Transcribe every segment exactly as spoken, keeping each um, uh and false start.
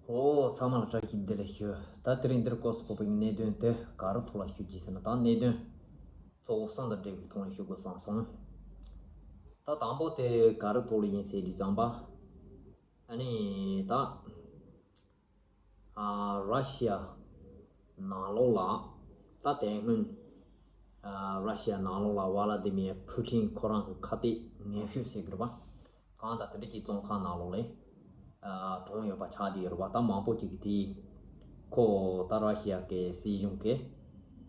ཨོ། ཚང་མ་ལ་བཀྲ་ཤིས་བདེ་ལེགས་ཞུ། ད་དེ་རིང་འདིར་སྐོར་སུ་ཕོག་པའི་གནད་དོན་དེ་ག་རུ་ཐོག་ལ་ཞུ་རྒྱུ་ཟེར་ན། ད་གནད་དོན་གཙོ་བོ་གསུམ་དང་འབྲེལ་བའི་ཐོག་ནས་ཞུ་དགོས་བསམ་སོང་། ད་དང་པོ་དེ་ག་རུ་ཐོག་ལ་ཡིན་ཟེར་དུས་ཙམ་པ། ཨ་ནི་ད་ཨ་ར་ཤི་ཡ་ནང་ལོགས་ལ། ད་དེ་སྔོན་ཨ་ར་ཤི་ཡ་ནང་ལོགས་ལ་ཝ་ལ་དི་མིར་ཕུ་ཊིན་ཁོ་རང་གི་ཁ་གཏད་ངན་ཤོས་ཟེར་གི་རེད་པ། གང་ལྟར་དེ་འདྲ་གྱི་བཙོན་ཁང་ནང་ལོགས་ལ་ཨ་གྲོངས་ཡོད་པ་ཆགས་བསྡད་ཡོད་རེད་པ། ད་མང་པོ་ཅིག་གིས་དེ་ཁོ་ད་ར་ཤི་ཡ་གི་སྲིད་གཞུང་གིས་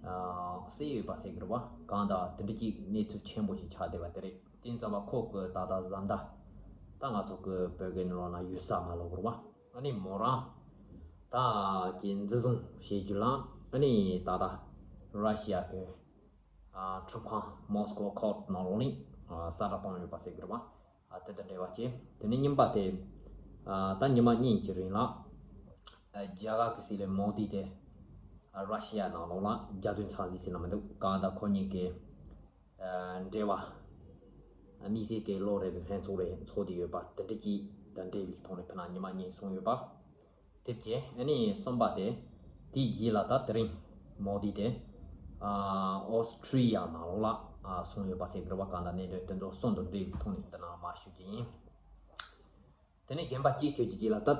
ཨ་བསད་ཡོད་པ་ཟེར་གི་རེད་པ། གང་ལྟར་དེ་འདྲ་གྱི་གནས་ཚུལ་ཆེན་པོ་ཞིག་ཆགས་བསྡད་པ་དེ་རེད། དེ་ཙམ་པ་ཁོ་གི་ད་ལྟ་བཟའ་ཟླ། ད་ང་ཚོ་གི་བོད་སྐད་ནང་ལ་ཡུལ་ས་མ་ལོག་གི་རེད་པ། ཨ་ནི་མོ་རང་ད་ཀྱི་འཛིན་བཟུང་བྱེད་རྒྱུ་ལ། ཨ་ནི་ད་ལྟ་ར་ཤི་ཡ་གི་ཨ་ཁྲིམས་ཁང་མོ་སི་ཀོ་ཁོར་ཊི་ནང་ལོགས་ནས་ཨ་གསལ་བསྒྲགས་བཏང་ཡོད་པ་ཟེར་གི་རེད་པ། ཨ་དེ་དང་འབྲེལ་བ་བྱས། དེ་ནས་གཉིས་པ་དེ་ཨ་ད་ཉི་མ་གཉིས་ཀྱི་རིང་ལ་ཨ་རྒྱ་གར་གྱི་སྲིད་བློན་མོ་དི་དེ་ཨ་ར་ཤི་ཡ་ནང་ལོགས་ལ་རྒྱལ་དོན་ཚང་ཟིག་ཟེར་ན་མི་འདུག། གང་ལྟར་ཁོ་གཉིས་ཀྱི་ཨ་འབྲེལ་བ་དམིགས་བསལ་གྱི་ལོ་རེ་ལ་ལྷན་ཚོགས་རེ་ཚོགས་བསྡད་ཡོད་པ་དེ་འདྲ་གྱི་དང་འབྲེལ་བའི་ཐོག་ནས་ཕུ་ན་ཉི་མ་གཉིས་སོང་ཡོད་པ། དེ་བྱས། ཨ་ནི་གསུམ་པ་དེ་དེའི་རྗེས་ལ་ད་དེ་རིང་མོ་དི་དེ་ཨ་ཨོ་སི་ཊྲི་ཡ་ནང་ལོགས་ལ་ཨ་སོང་ཡོད་པ་ཟེར་གི་རེད་པ། གང་ལྟར་གནད་དོན་དེ་ཚོ་གསུམ་དང་འབྲེལ་བའི་ཐོག་ནས་འདི་ན་མར་ཞུ་རྒྱུ་ཡིན། དེ་ནས་གཞན་པ་གཅིག་ཤོད་ཀྱི་རྗེས་ལ་ད་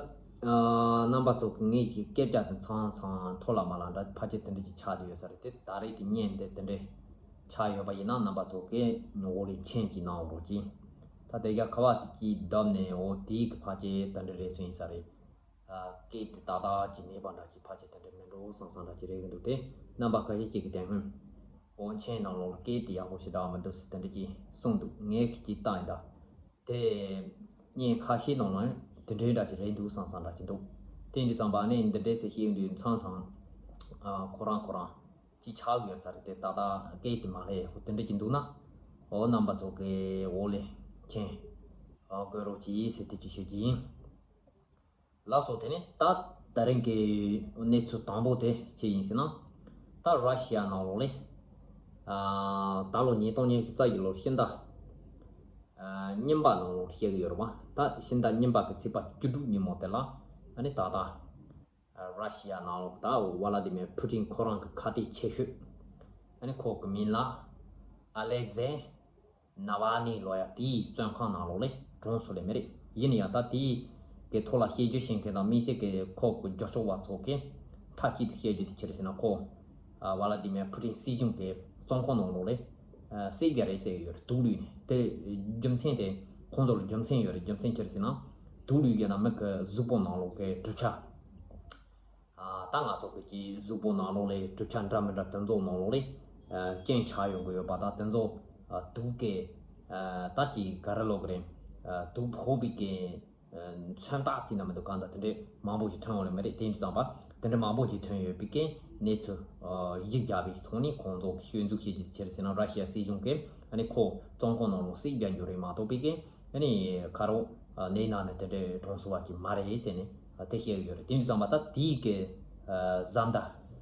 ཨ་རྣམ་པ་ཚོ་གི་ངེད་ཀྱི་སྐད་ཆ་དེ་ཚང་ཚང་ཐོག་ལ་མ་ལ་འདྲ་ཕལ་ཆེར་དེ་འདྲ་ཅིག་ཆགས་བསྡད་ཡོད་ས་རེད། དེ་ད་རེས་ཀྱི་བརྙན་དེ་དེ་འདྲ་ཆགས་ཡོད་པ་ཡིན་ན། རྣམ་པ་ཚོ་གིས་ངོ་ལ་མཁྱེན་ཅིག་གནང་རོགས་གྱིས། ད་དེ་རྒྱ་ཁ་བ་དེ་གྱིས་བརྡབས་ནས། འོ་དེའི་གི་ཕལ་ཆེར་དེ་འདྲ་རེད་སོང་ཡིན་ས་རེད། ཨ་སྐད་དེ་ཏག་ཏག་ཅིག་མེད་པ་འདྲ་ཅིག་ཕལ་ཆེར་དེ་འདྲ་མིན་འགྲོ་བསམ་བསམ་འདྲ་ཅིག་རེད་གི་འདུག། དེ་རྣམ་པ་ཁ་ཤས་ཅིག་གིས་དེ་སྔོན་འོ་མཆན་ནང་ལོགས་ལ་སྐད་དེ་ཡག་པོ་ཞེ་དྲག་མི་འདུག་ཟེར་དེ་འདྲ་ཅིག་གསུངས་འདུག། ངས་ཁི་ཅིག་བལྟས་ཡིན་ད། དེ་བརྙན་ཁ་ཤས་ནང་ལ་དེ་འདྲའི་འདྲ་ཅིག་རེད་འདུག་བསམ་བསམ་འདྲ་ཅིག་འདུག། དེ་འདྲ་བསམ་པ་ནི་འདི་འདྲས་ཟེར་བཤད་དུས་མཚམས་མཚམས་ཨ་ཁོ་རང་ཁོ་རང་ཅིག་ཆགས་ཡོད་ས་རེད། དེ་ཏག་ཏག་སྐད་དེ་མ་ལས་འོ་དེ་འདྲ་ཅིག་འདུག་ན། འོ་རྣམ་པ་ཚོ་གིས་འོ་ལས་མཁྱེན་ཨ་དགོས་རོགས་གྱིས་ཟེར་དེ་ཅིག་ཞུ་རྒྱུ་ཡིན། ལགས་སོ། དེ་ནས་ད་ད་རིང་གི་གནས་ཚུལ་དང་པོ་དེ་ཅི་ཡིན་ཟེར་ན། ད་ར་ཤི་ཡ་ནང་ལོགས་ལས་ཨ་ད་ལོ་ཉིས་སྟོང་ཉི་ཤུ་རྩ་བཞི་ལོར་ཕྱི་ཟླ་ཨ་གཉིས་པ་ནང་ལོགས་བཤད་གི་ཡོད་རེད་པ། ད་ཕྱི་ཟླ་གཉིས་པ་གི་ཚེས་པ་བཅུ་དྲུག་ཉིན་མོ་དེ་ལ། ཨ་ནི་ད་ལྟ་ཨ་ར་ཤི་ཡ་ནང་ལོགས་ད་ཝ་ལ་དི་མེར་ཕུ་ཊིན་ཁོ་རང་གི་ཁ་གཏད་ཆེ་ཤོས། ཨ་ནི་ཁོ་གི་མིང་ལ་ཨ་ལེག་ཟེ་ནཱ་ཝལ་ནི་ལོ་ཡ་དེའི་བཙོན་ཁང་ནང་ལོགས་ལས་གྲོངས་སོང་ལེ་མི་རེད། ཡིན་ཡང་ད་དེའི་གི་ཐོག་ལ་བཤད་རྒྱུ་བཤད་མཁན་དང་དམིགས་བསལ་གི་ཁོ་གི་རྒྱབ་སྐྱོར་བ་ཚོ་གིས་མཐའ་གཅིག་ཏུ་བཤད་རྒྱུ་དེ་ཅི་རེད་ཟེར་ན། ཁོ་ཨ་ཝ་ལ་དི་མེར་ཕུ་ཊིན་སྲིད་གཞུང་གི་བཙོན་ཁང་ནང་ལོགས་ལས་ཨ་བསད་རྒྱུ་རེད་ཟེར་གི་ཡོད་རེད། དུག་བླུགས་ནས། དེ་རྒྱུ་མཚན་དེ་ཁོང་ཚོ་ལ་རྒྱུ་མཚན་ཡོད་རེད། རྒྱུ་མཚན་ཅི་རེད་ཟེར་ན། དུག་བླུགས་ཡོད་ན་མི་གི་གཟུགས་པོ་ནང་ལོགས་གི་གྲུབ་ཆ། ཨ་ད་ང་ཚོ་གི་ཅིག་གཟུགས་པོ་ནང་ལོགས་ལས་གྲུབ་ཆ་འདྲ་མི་འདྲ་དེ་ཚོ་ནང་ལོགས་ལས་ཨ་རྐྱེན་ཆགས་ཡོང་གི་ཡོད་པ་དང་། དེ་ཚོ་ཨ་དུག་གི་ཨ་ད་ཅིག་ག་རེ་ལབ་དགོས་རེད། ཨ་དུག་ཕོག་པའི་གི་ཨ་མཚོན་རྟགས་ཟེར་ན་མི་འདུག། གང་ལྟར་དེ་འདྲའི་མང་པོ་ཞིག་ཐོན་ཡོད་ལེ་མི་རེད། དེ་འདྲ་ཙམ་པ་དེ་འདྲའི་མང་པོ་ཞིག་ཐོན་ཡོད་པའི་གི་གནས་ཚུལ་ཨ་གཞི་བཞག་པའི་ཐོག་ནས་ཁོང་ཚོ་གི་སྐྱོན་འཛུགས་བྱེད་རྒྱུ་ཅི་རེད་ཟེར་ན། ར་ཤི་ཡ་སྲིད་གཞུང་གིས་ཨ་ནི་ཁོ་བཙོན་ཁང་ནང་ལོགས་བསད་རྒྱུ་རེད་མ་གཏོགས་པའི་གི་ཨ་ནི་ཁ་རོག་ཨ་ནད་ན་ནི་དེ་འདྲའི་གྲོངས་སོང་བ་ཅིག་མ་རེད་ཟེར་ནས་ཨ་དེ་བཤད་ཀྱི་ཡོད་རེད། དེ་འདྲ་ཙམ་པ་ད་དེའི་གི་ཨ་བཟའ་ཟླ་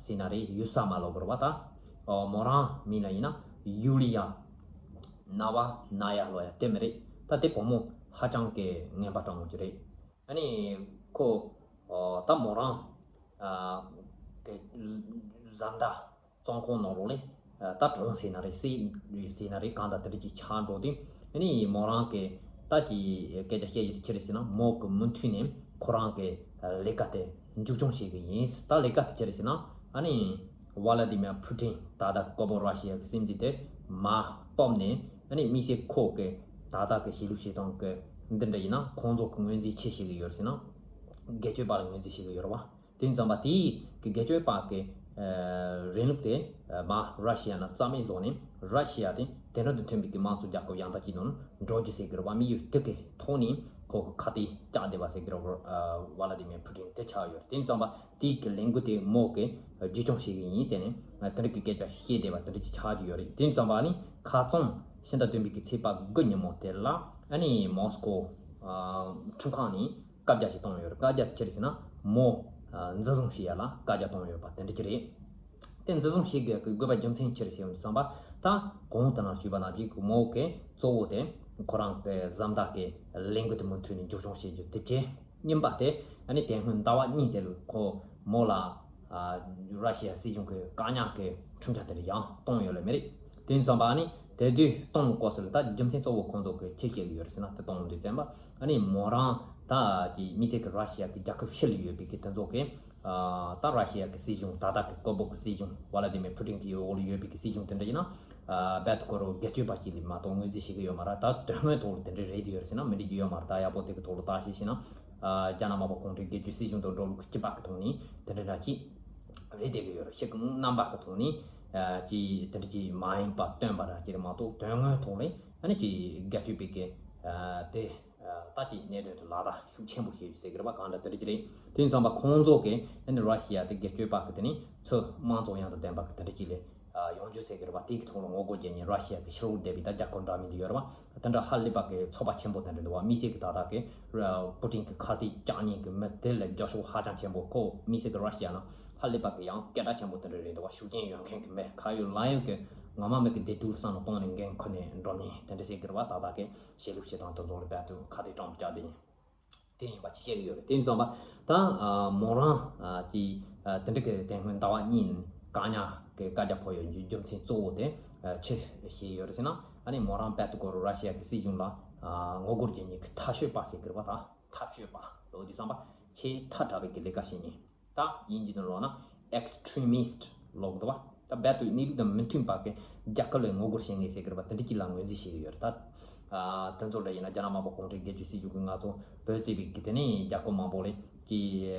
ཟེར་ན་རེད། ཡུལ་ས་མ་ལོག་གི་རེད་པ། ད་ཨ་མོ་རང་མིང་ལ་ཡིན་ན་ཡུ་ལི་ཡ་ནཱ་ཝལ་ནཱ་ཡ་ལོ་ཡ་དེ་མི་རེད། ད་དེ་བུ་མོ་ཧ་ཅང་གི་ངན་པ་སྤྲང་བོ་ཅིག་རེད། ཨ་ནི་ཁོ་ཨ་ད་མོ་རང་ཨ་གི་བཟའ་ཟླ་བཙོན་ཁང་ནང་ལོགས་ལས་ཨ་ད་གྲོངས་ཟེར་ན་རེད། བསད་ཟེར་ན་རེད། གང་ལྟར་དེ་འདྲ་ཅིག་ཆགས་འགྲོ་དུས། ཨ་ནི་མོ་རང་གི་ད་ཅིག་སྐད་ཆ་བཤད་རྒྱུ་དེ་ཅི་རེད་ཟེར་ན། མོ་གི་མུ་མཐུད་ནས་ཁོ་རང་གི་ལས་ཀ་དེ་མཇུག་སྐྱོང་བྱེད་གི་ཡིན། ད་ལས་ཀ་དེ་ཅི་རེད་ཟེར་ན། ཨ་ནི་ཝ་ལ་དི་མེར་ཕུ་ཊིན་ད་ལྟ་ཀོ་པོ་ར་ཤི་ཡ་གི་སྲིད་འཛིན་དེ་མར་ཕབ་ནས། ཨ་ནི་དམིགས་བསལ་ཁོ་གི་ད་ལྟ་གི་བྱེད་ལུགས་བྱེད་སྟངས་གི་འདི་འདྲ་ཡིན་ན། ཁོང་ཚོ་གི་ངོས་འཛིན་ཆེ་བྱེད་གི་ཡོད་རེད་ཟེར་ན། སྒེར་གཅོད་པ་ལ་ངོས་འཛིན་བྱེད་གི་ཡོད་རེད་པ། དེ་ཙམ་པ་དེའི་གི་སྒེར་གཅོད་པ་གི་ཨ་རིང་ལུགས་དེ་ཨ་མར་ར་ཤི་ཡ་ནང་རྩ་མེད་བཟོ་ནས། ར་ཤི་ཡ་དེ་དེང་རབས་དང་མཐུན་པའི་གི་དམངས་གཙོ་རྒྱལ་ཁབ་ཡང་དག་ཅིག་ནང་འགྲོ་རྒྱུ་ཟེར་གི་རེད་པ། དམིགས་ཡུལ་དེ་གི་ཐོག་ནས་ཁོ་གི་ཁ་གཏད་བཅག་བསྡད་པ་ཟེར་གི་རེད་པ། ཨ་ཝ་ལ་དི་མེར་ཕུ་ཊིན་དེ་ཆགས་ཡོད་རེད། དེ་ཙམ་པ་དེའི་གི་ལས་འགུལ་དེ་མོ་གི་རྒྱུན་སྐྱོང་བྱེད་གི་ཡིན་ཟེར་ནས་དེ་འདྲ་གི་སྐད་ཆ་བཤད་བསྡད་པ་དེ་འདྲ་ཅིག་ཆགས་ཀྱི་ཡོད་རེད། དེ་ཙམ་པ་ནི་ཁ་རྩང་ཕྱི་ཟླ་བདུན་པའི་གི་ཚེས་པ་དགུ་ཉིན་མོ་དེ་ལ་ཨ་ནི་མོ་སི་ཀོ་ཨ་ཁྲིམས་ཁང་ནས་བཀའ་རྒྱ་ཞིག་བཏང་ཡོད་རེད། བཀའ་རྒྱ་དེ་ཅི་རེད་ཟེར་ན། མོ་ཨ་འཛིན་བཟུང་བྱེད་ཡ་ལ་བཀའ་རྒྱ་བཏང་ཡོད་པ་དེ་འདྲ་ཅིག་རེད། དེ་འཛིན་བཟུང་བྱེད་དགོས་ཀྱི་དགོས་པ་རྒྱུ་མཚན་ཅི་རེད་ཟེར་ཡོང་དུས་ཙམ་པ། ད་གོང་དུ་ནང་ཞུས་པ་ནང་བཞིན་གི་མོ་གི་གཙོ་བོ་དེ་ཁོ་རང་གི་བཟའ་ཟླ་གི་ལས་འགུལ་དེ་མུ་མཐུད་ནས་མཇུག་སྐྱོང་བྱེད་རྒྱུ་དེ་བྱས། གཉིས་པ་དེ་ ཨ་ནི་དེ་སྔོན་ཟླ་བ་གཉིས་ཙམ་ལ་ཁོ་མོ་ལ་ཨ་ར་ཤི་ཡ་སྲིད་གཞུང་གི་བཀག་ཉར་གྱི་ཁྲིམས་འཆར་དེ་འདྲ་ཡང་བཏང་ཡོད་ལ་མེད་རེད། དེ་ཡིན་ཙང་པ་ཨ་ནི་དེ་དུས་བཏང་སྐབས་སུ་ལ་ད་རྒྱུ་མཚན་གཙོ་བོ་ཁོང་ཚོ་གི་ཅི་བཤད་ཀྱི་ཡོད་རེད་ཟེར་ན། དེ་གཏོང་དུས་ཙམ་པ་ཨ་ནི་མོ་རང་ད་ཀྱི་དམིགས་བསལ་གྱི་ར་ཤི་ཡ་གི་རྒྱལ་ཁབ་ཕྱི་ལ་ཡོད་པའི་གི་དེ་ཚོ་གི་ཨ་ད་ར་ཤི་ཡ་གི་སྲིད་གཞུང་ད་ལྟ་གི་ཀོ་བོ་གི་སྲིད་གཞུང་ཝ་ལ་ཏི་མེ་ཕུ་ཏིན་གི་འོག་ལ་ཡོད་པའི་གི་སྲིད་གཞུང་དེ་འདྲ་ཡིན་ན། ཨ་རྦད་དེ་ཁོ་རང་སྒེར་གཅོད་པ་ཅིག་ལ་མ་གཏོགས་ངོས་འཛིན་བྱེད་ཀྱི་ཡོད་མ་རེད། ད་དོན་དངོས་ཐོག་ལ་དེ་འདྲ་རེད་དེ་ཡོད་རེད་ཟེར་ན་མི་འགྲིག་གི་ཡོད་མ་རེད། ད་ཡག་པོ་དེ་གི་ཐོག་ལ་བརྟག་དཔྱད་བྱས་ན། ཨ་རྒྱ་ནག་དམར་པོ་གུང་ཁྲན་སྒེར་གཅོད་སྲིད་གཞུང་དང་འགྲོ་ལུགས་ཀྱི་སྤྱི་པ་གི་ཐོག་ནས་དེ་འདྲ་འདྲ་ཅིག་རེད་དེ་གི་ཡོད་རེད། ཤི་གི་རྣམ་པ་གི་ཐོག་ནས་ཨ་ཅིག་དེ་འདྲ་ཅིག་མ་ཡིན་པ་སྟོན་པ་ར་ཅིག་རེད་མ་གཏོགས་དོན་དངོས་ཐོག་ལ་ཨ་ནི་ཅིག་སྒེར་གཅོད་པའི་གི་ཨ་དེ། ད་ཅིག་གནད་དོན་དུ་ལག་བསྟར་ཤུགས་ཆེན་པོ་བྱེད་རྒྱུ་ཟེར་གི་རེད་པ། གང་འདྲ་དེ་འདྲ་ཅིག་རེད། དེ་ཡིན་ཙང་པ་ཁོང་ཚོ་གིས་ཨ་ནི་ར་ཤི་ཡ་དེ་སྒེར་གཅོད་པ་གི་དེ་ནི་ཚུར་དམངས་གཙོ་དབྱངས་དང་ལྡན་པ་གི་དེ་འདྲ་ཅིག་ལས་ཡོང་རྒྱུ་ཟེར་གི་རེད་པ། དེ་གི་ཐོག་ལ་ངོ་རྒོལ་བྱེད་མཁན་ར་ཤི་ཡ་གི་ཕྱི་ལོགས་བསྡད་པའི་ད་རྒྱལ་ཁབ་འདྲ་མིན་དུ་ཡོད་རེད་པ། དེ་འདྲ་ཧ་ལས་པ་གི་ཚོགས་པ་ཆེན་པོ་དེ་འདྲ་འདུག་བ། དམིགས་བསལ་གི་ད་ལྟ་གི་པུ་ཏིན་གི་ཁ་གཏད་བཅག་མཁན་གི་མི་དེ་ལ་རྒྱབ་སྐྱོར་ཧ་ཅང་ཆེན་པོ། ཁོ་དམིགས་བསལ་གི་ར་ཤི་ཡ་ནང་ཧ་ལས་པ་གི་ཡང་སྐད་གྲགས་ཆེན་པོ་དེ་འདྲ་རེད་འདུག་བ། ཤུགས་རྐྱེན་ཡོད་མཁན་གི་མི་ཁ་ཡོད་ལག་ཡོད་གི་ངོ་མ་མི་གི་བདེ་སྡུག་བསམ་བློ་གཏོང་ནས་འགན་ཁུར་ནས་འགྲོ་མཁན་དེ་འདྲ་ཟེར་གི་རེད་བ། ད་ལྟ་གི་གཞིས་ལུས་སྤྱི་དང་དེ་ཚོ་ལ་རྦད་དེ་ཁ་གཏད་དྲང་པོ་བཅག་བསྡད་ཡིན། དེ་ཡིན་པ་ཅིག་བཤད་ཀྱི་ཡོད་རེད། དེ་ཡིན་ཙང་པ་ད་ཨ་མོ་རང་ཨ་ཅིག་ཨ་དེ་འདྲ་གི་དེ་སྔོན་ཟླ་བ་གཉིས་བཀག་ཉར་གི་བཀའ་རྒྱ་ཕོག་ཡོད་རྒྱུ་རྒྱུ་མཚན་གཙོ་བོ་དེ་ཨ་ཅི་བྱས་ཡོད་རེད་ཟེར་ན། ཨ་ནི་མོ་རང་རྦད་དེ་ཁོ་རང་ར་ཤི་ཡ་གི་སྲིད་གཞུང་ལ་ཨ་ངོ་རྒོལ་བྱེད་མཁན་གི་ཐག་གཅོད་པ་ཟེར་གི་རེད་བ། ད་ཐག་གཅོད་པ་ལབ་དུས་ཙམ་པ་ཆེས་ཐལ་དྲགས་པའི་གི་ལས་ཀ་བྱེད་མཁན། ད་དབྱིན་ཇི་ནང་ལོག་ན་extremist་ལབ་འདུག་བ། ད་རྦད་དེ་གནས་ལུགས་དང་མི་མཐུན་པ་གི་རྒྱལ་ཁབ་ལ་ངོ་རྒོལ་བྱེད་མཁན་ཟེར་གི་རེད་པ། དེ་འདྲ་ཅིག་ལ་ངོས་འཛིན་བྱེད་ཀྱི་ཡོད་རེད། ད་ཨ་དེ་ཚོ་འདྲ་ཡིན་ན་རྒྱ་ནག་དམར་པོ་གུང་ཁྲན་སྒེར་གཅོད་སྲིད་གཞུང་གིས་ང་ཚོ་བོད་བཙན་པོའི་གི་དེ་ནས་རྒྱལ་ཁབ་མང་པོ་ལ་ཀྱི་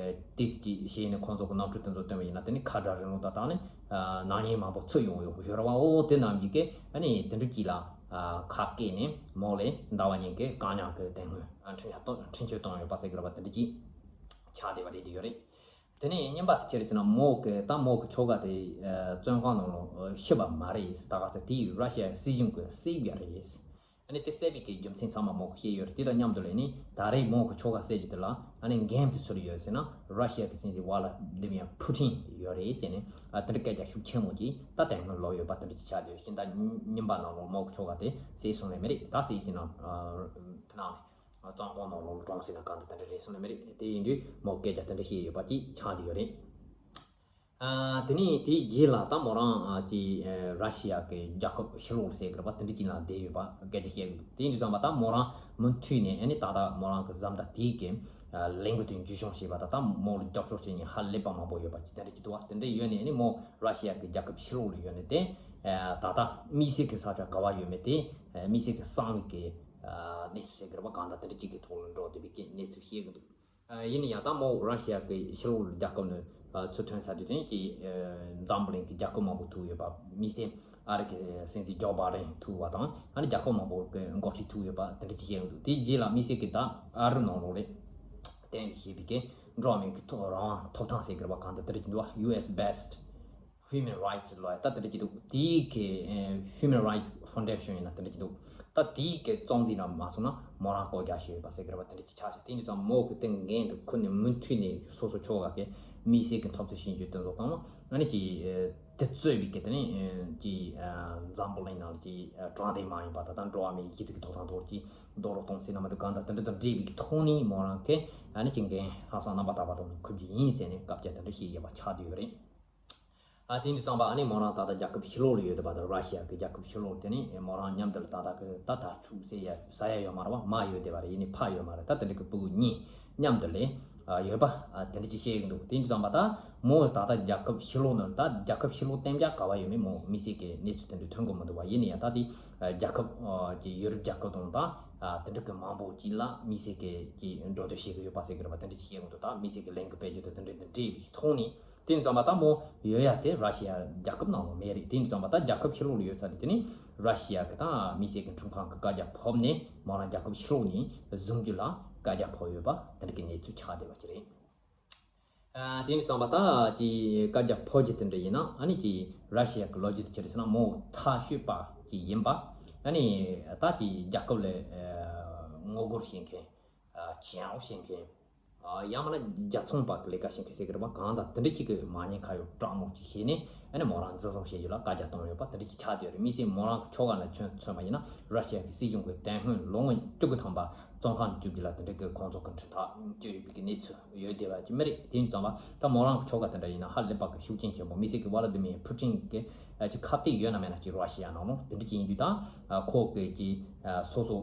ཏིས་ཀྱི་བྱས་ནས་ཁོང་ཚོ་གི་གནམ་གྲུ་དེ་ཚོ་བཏོན་པ་ཡིན་ན། དེ་ནས་ཁ་བྲལ་རིང་ལུགས་དང་ད་ནི་ཨ་ནག་ཉེས་མང་པོ་ཚུད་ཡོང་ཡོད་ཡོད་རེད་བ། འོ་དེ་རྣམས་ཀྱིས་ཀྱི་ཨ་ནི་དེ་འདྲ་ཅིག་ལ་ཨ་ཁ་སྐད་ནས་མོ་ལ་ཟླ་བ་གཉིས་ཀྱི་བཀག་ཉར་གི་དེ་སྔོན་ཨ་འཕྲིན་བཅར་བཏང་འཕྲིན་བཅར་བཏང་ཡོད་པ་ཟེར་གི་རེད་བ། དེ་འདྲ་ཅིག་ཆགས་བསྡད་པ་རེད་དེ་ཡོད་རེད། དེ་ནས་གཉིས་པ་དེ་ཅི་རེད་ཟེར་ན། མོ་གི་ད་མོ་གི་ཁྱོ་ག་དེ་ཨ་བཙོན་ཁང་ནང་ལ་ཤི་བ་མ་རེད། ད་ག་ཚོད་དེ་ར་ཤི་ཡ་སྲིད་གཞུང་གིས་བསད་པ་རེད། ཨ་ནི་དེ་བསད་པའི་གི་རྒྱུ་མཚན་ཚང་མ་མོ་གིས་བཤད་ཡོད་རེད། དེ་དང་མཉམ་དུ་ལ་ནི་ད་རེས་མོ་གི་ཁྱོ་ག་བསད་རྒྱུ་དེ་ལ་ཨ་ནི་འགན་དེ་སུ་ལ་ཡོད་ཟེར་ན། ར་ཤི་ཡ་གི་སྲིད་འཛིན་ཝ་ལ་དི་མིར་ཕུ་ཏིན་ཡོད་རེད་ཟེར་ནས་ཨ་དེ་འདྲ་སྐད་ཆ་ཤུགས་ཆེན་མོ་ཅིག་ད་དེ་སྔོན་ལབ་ཡོད་པ་དེ་འདྲ་ཅིག་ཆགས་བསྡད་ཡོད། སྤྱི་ཟླ་གཉིས་པ་ནང་ལོགས་མོ་གི་ཁྱོ་ག་དེ་བསད་སོང་ནས་མེད་རེད། ད་བསད་ཟེར་ན་ཨ་ཕི་ནང་ནས། བཙོན་ཁང་ནང་ལོགས་ལ་གྲོངས་ཟེར་ན་གང་ལྟར་དེ་འདྲ་རེད་སོང་ནི་མེད་རེད། དེ་ཡིན་དུས་མོ་སྐད་ཆ་དེ་འདྲ་བཤད་ཡོད་པ་ཅིག་ཆགས་ཀྱི་ཡོད་རེད། ཨ་དེ་ནས་དེའི་རྗེས་ལ་ད་མོ་རང་ཨ་ཅིག་ཨ་ར་ཤི་ཡ་གི་རྒྱལ་ཁབ་ཕྱི་ལོགས་ལ་ཟེར་གི་རེད་པ། དེ་འདྲ་ཅིག་ལ་བསྡད་ཡོད་པ་སྐད་ཆ་བཤད་ཀྱི་འདུག་དེ་ཡིན་དུས་ཙམ་པ་ད་མོ་རང་མུ་མཐུད་ནས་ཨ་ནི་ད་ལྟ་མོ་རང་གི་བཟའ་ཟླ་དེའི་གི་ཨ་ལས་འགུལ་དེ་མཇུག་སྐྱོང་བྱས་པ་དང་། ད་མོ་ལ་རྒྱབ་སྐྱོར་བྱེད་མཁན་ཧ་ལས་པ་མང་པོ་ཡོད་པ་ཅིག་དེ་འདྲ་ཅིག་འདུག་བ། དེ་འདྲ་ཡོད་ནས་ཨ་ནི་མོ་ར་ཤི་ཡ་གི་རྒྱལ་ཁབ་ཕྱི་ལོགས་ལ་ཡོད་ནས་དེ་ཨ་ད་ལྟ་དམིགས་བསལ་གི་ས་ཆ་ག་བ་ཡོད་མེད་དེ་ཨ་དམིགས་བསལ་གི་གསང་བའི་གི་ཨ་གནས་ཚུལ་ཟེར་གི་རེད་པ། གང་ལྟར་དེ་འདྲ་ཅིག་གི་ཐོག་ལ་འགྲོ་བསྡད་པའི་གི་གནས་ཚུལ་བཤད་གི་འདུག་ཨ་ཡིན་ན་ཡང་ད་མོ་ར་ཤི་ཡ་གི་ཕྱི་ལོགས་རྒྱལ་ཁབ་ནས་ཨ་ཚུར་ཐོན་ཚར་དུས་དེ་ནས་ཀྱི་ཨ་འཛམ་བུ་གླིང་གི་རྒྱལ་ཁབ་མང་པོ་ཐུག་ཡོད་པ། དམིགས་བསལ་ཨ་རི་གི་སྲིད་འཛིན་ཇོ་བྷའི་ཌེན་ཐུག་པ་དང་། ཨ་ནི་རྒྱལ་ཁབ་མང་པོ་གི་འགོ་ཁྲིད་ཐུག་ཡོད་པ་དེ་འདྲ་ཅིག་བཤད་གི་འདུག་དེའི་རྗེས་ལ་དམིགས་བསལ་གི་ད་ཨ་རི་ནང་ལོགས་ལ་གཏན་འཁེལ་བྱས་པའི་གི་འགྲོ་བ་མིའི་གི་ཐོབ་རང་དབང་ཐོབ་ཐང་ཟེར་གི་རེད་པ། གང་ལྟར་དེ་འདྲ་ཅིག་འདུག་བ། ཡུ་ཨེས་བྷེ་སི་ཊི་ཧིའུ་མན་རའེ་ཊི་སི་ལབ་ཡ་ད་དེ་འདྲ་ཅིག་འདུག་དེའི་གི་ཨ་ཧིའུ་མན་རའེ་ཊི་སི་ཕའུན་ཌེ་ཤན་ཡིན་ན་དེ་འདྲ་ཅིག་འདུག་ད་དེའི་གི་གཙོ་འཛིན་ར་མ་སོང་ན་མོ་རང་བསྐོ་རྒྱ་བྱས་ཡོད་པ་ཟེར་གི་རེད་པ། དེ་འདྲ་ཅིག་ཆགས་ཤག་དེ་ཡིན་དུས་ཙམ་མོ་གི་དེ་འགན་དེ་ཁུར་ནས་མུ་མཐུད་ནས་སོ་སོ་ཁྱོ་ག་གི་དམིགས་བསལ་གི་འཐབ་རྩོད་བྱེད་རྒྱུ་དེ་ཚོ་དང་། ཨ་ནི་ཀྱི་ཨ་དེ་གཙོས་པའི་གི་དེ་ནས་ཀྱི་ཨ་འཛམ་བུ་གླིང་ནང་ལ་ཀྱི་ཨ་དྲང་བདེན་མ་ཡིན་པ་དང་། ད་འགྲོ་བ་མིའི་གཞི་རྩའི་གི་ཐོབ་ཐང་ཐོག་ཀྱི་རྡོག་རོལ་གཏོང་ཟེར་ན་མ་གཏོགས། གང་ལྟར་དེ་འདྲ་དང་འབྲེལ་བའི་གི་ཐོག་ནས་མོ་རང་གི་ཨ་ནི་ཀྱི་འགན་ལྷག་བསམ་རྣམ་པར་དག་པ་དང་འཁུར་རྒྱུ་ཡིན་ཟེར་ནས་སྐད་ཆ་དེ་འདྲ་བཤད་ཡོད་པ་ཆགས་བསྡད་ཡོད་རེད། ཨ་དེ་འདྲ་སོང་པ་ཨ་ནི་མོ་རང་ད་ལྟ་རྒྱལ་ཁབ་ཕྱི་ལོགས་ལ་ཡོད་བསྡད་པ་དང་། ར་ཤི་ཡ་གི་རྒྱལ་ཁབ་ཕྱི་ལོགས་དེ་ནི་མོ་རང་མཉམ་དུ་ལ་ད་ལྟ་གི་ད་དྭ་ཕྲུག་ཟེར་ཡ་ཟ་ཡ་ཡོད་མ་རེད་བ། མ་ཡོད་བསྡད་པ་རེད། ཡིན་ནའི་ཕ་ཡོད་མ་རེད། ད་དེ་འདྲ་གི་སྤུ་གུ་གཉིས་མཉམ་དུ་ལ་ཨ་ཡོད་པ་ཨ་དེ་འདྲ་ཅིག་བཤད་ཀྱི་འདུག་དེ་འདྲ་སོང་པ་ད་མོ་ད་ལྟ་རྒྱལ་ཁབ་ཕྱི་ལོགས་ནང་ད་རྒྱལ་ཁབ་ཕྱི་ལོགས་གཏན་འཇགས་ག་བ་ཡོད་མེད་མོ་དམིགས་བསལ་གྱི་གནས་ཚུལ་དེ་འདྲ་ཐོན་གི་མི་འདུག་བ། ཡིན་ནའི་ཡང་ད་དེ་ཨ་རྒྱལ་ཁབ་ཨ་ཀྱི་ཡུ་རོབ་རྒྱལ་ཁབ་དང་ད་ཨ་དེ་འདྲ་གི་མང་པོ་ཅིག་ལ་དམིགས་བསལ་གྱི་ཀྱི་འགྲོ་སྡོད་བྱེད་ཀྱི་ཡོད་པ་ཟེར་གི་རེད་བ། དེ་འདྲ་ཅིག་བཤད་ཀྱི་འདུག་ད་དམིགས་བསལ་གྱི་ལས་འགུལ་སྤེལ་རྒྱུ་དང་དེ་འདྲ་དང་འབྲེལ་བའི་ཐོག་ནས། དེ་ཙམ་པ་ད་མོ་ཡོད་ཡ་དེ་ར་ཤི་ཡ་རྒྱལ་ཁབ་ནང་ལ་མེད་རེད། དེ་ཙམ་པ་ད་རྒྱལ་ཁབ་ཕྱི་ལོགས་ལ་ཡོད་ཚར་དུས་དེ་ནི་ར་ཤི་ཡ་གི་ད་དམིགས་བསལ་གྱི་ཁྲིམས་ཁང་གི་བཀའ་རྒྱ་ཕབ་ནས་མོ་རང་རྒྱལ་ཁབ་ཕྱི་ལོགས་ནས་བཟུང་རྒྱུ་ལ་བཀའ་རྒྱ་ཕབ་ཡོད་པ་དེ་འདྲ་གི་གནས་ཚུལ་ཆགས་བསྡད་པ་ཅིག་རེད། ཨ་དེ་ཙམ་པ་ད་ཀྱི་བཀའ་རྒྱ་ཕབ་རྒྱུ་དེ་འདྲ་ཡིན་ན། ཨ་ནི་ཀྱི་ར་ཤི་ཡ་གི་ལོ་རྒྱུས་དེ་ཅི་རེད་ཟེར་ན། མོ་ཐག་གཅོད་པ་ཅིག་ཡིན་པ། ཨ་ནི་ད་ཀྱི་རྒྱལ་ཁབ་ལ་ཨ་ངོ་རྒོལ་བྱེད་མཁན། ཨ་གྱེན་ལོག་བྱེད་མཁན། ཡང་མིན་ན་རྒྱལ་ཚོང་པ་གི་ལས་ཀ་བྱེད་མཁན་ཟེར་གི་རེད་པ། གང་ལྟར་དེ་འདྲ་ཅིག་གི་མ་ཉེས་ཁ་གཡོག་དྲག་མོ་ཅིག་བྱས་ནས་ཨ་ནི་མོ་རང་འཛིན་བཟུང་བྱེད་རྒྱུ་ལ་བཀའ་རྒྱ་གཏོང་ཡོད་པ་དེ་འདྲ་ཅིག་ཆགས་བསྡད་ཡོད་རེད། དམིགས་བསལ་མོ་རང་གི་ཁྱོ་ག་ལ་མཚོན་མཚོན་པ་ཡིན་ན་ར་ཤི་ཡ་གི་སྲིད་གཞུང་གི་དེ་སྔོན་ལོ་ངོ་བཅུ་དགུ་ཐམ་པ་བཙོན་ཁང་དུ་བཅུག་རྒྱུ་ལ་དེ་འདྲ་གི་ཁོང་ཚོ་གི་འཁྲུན་ཐག་གཅོད་ཡོད་པའི་གི་གནས་ཚུལ་ཡོད་བསྡད་པ་ཅིག་མི་རེད། དེ་ཡིན་ཙང་པ་ད་མོ་རང་གི་ཁྱོ་ག་དེ་འདྲ་ཡིན་ན་ཧ་ལས་པ་གི་ཤུགས་རྐྱེན་ཆེན་པོ། དམིགས་བསལ་གི་ཝ་ལ་ཏི་མིར་ཕུ་ཊིན་གི་ཅིག་ཁ་གཏད་ཡོད་ན་མེད་ན་ཅིག་ར་ཤི་ཡ་ནང་ལོགས་དེ་འདྲ་ཅིག་ཡིན་དུས་ད་ཁོ་གི་ཅིག་སོ་སོ།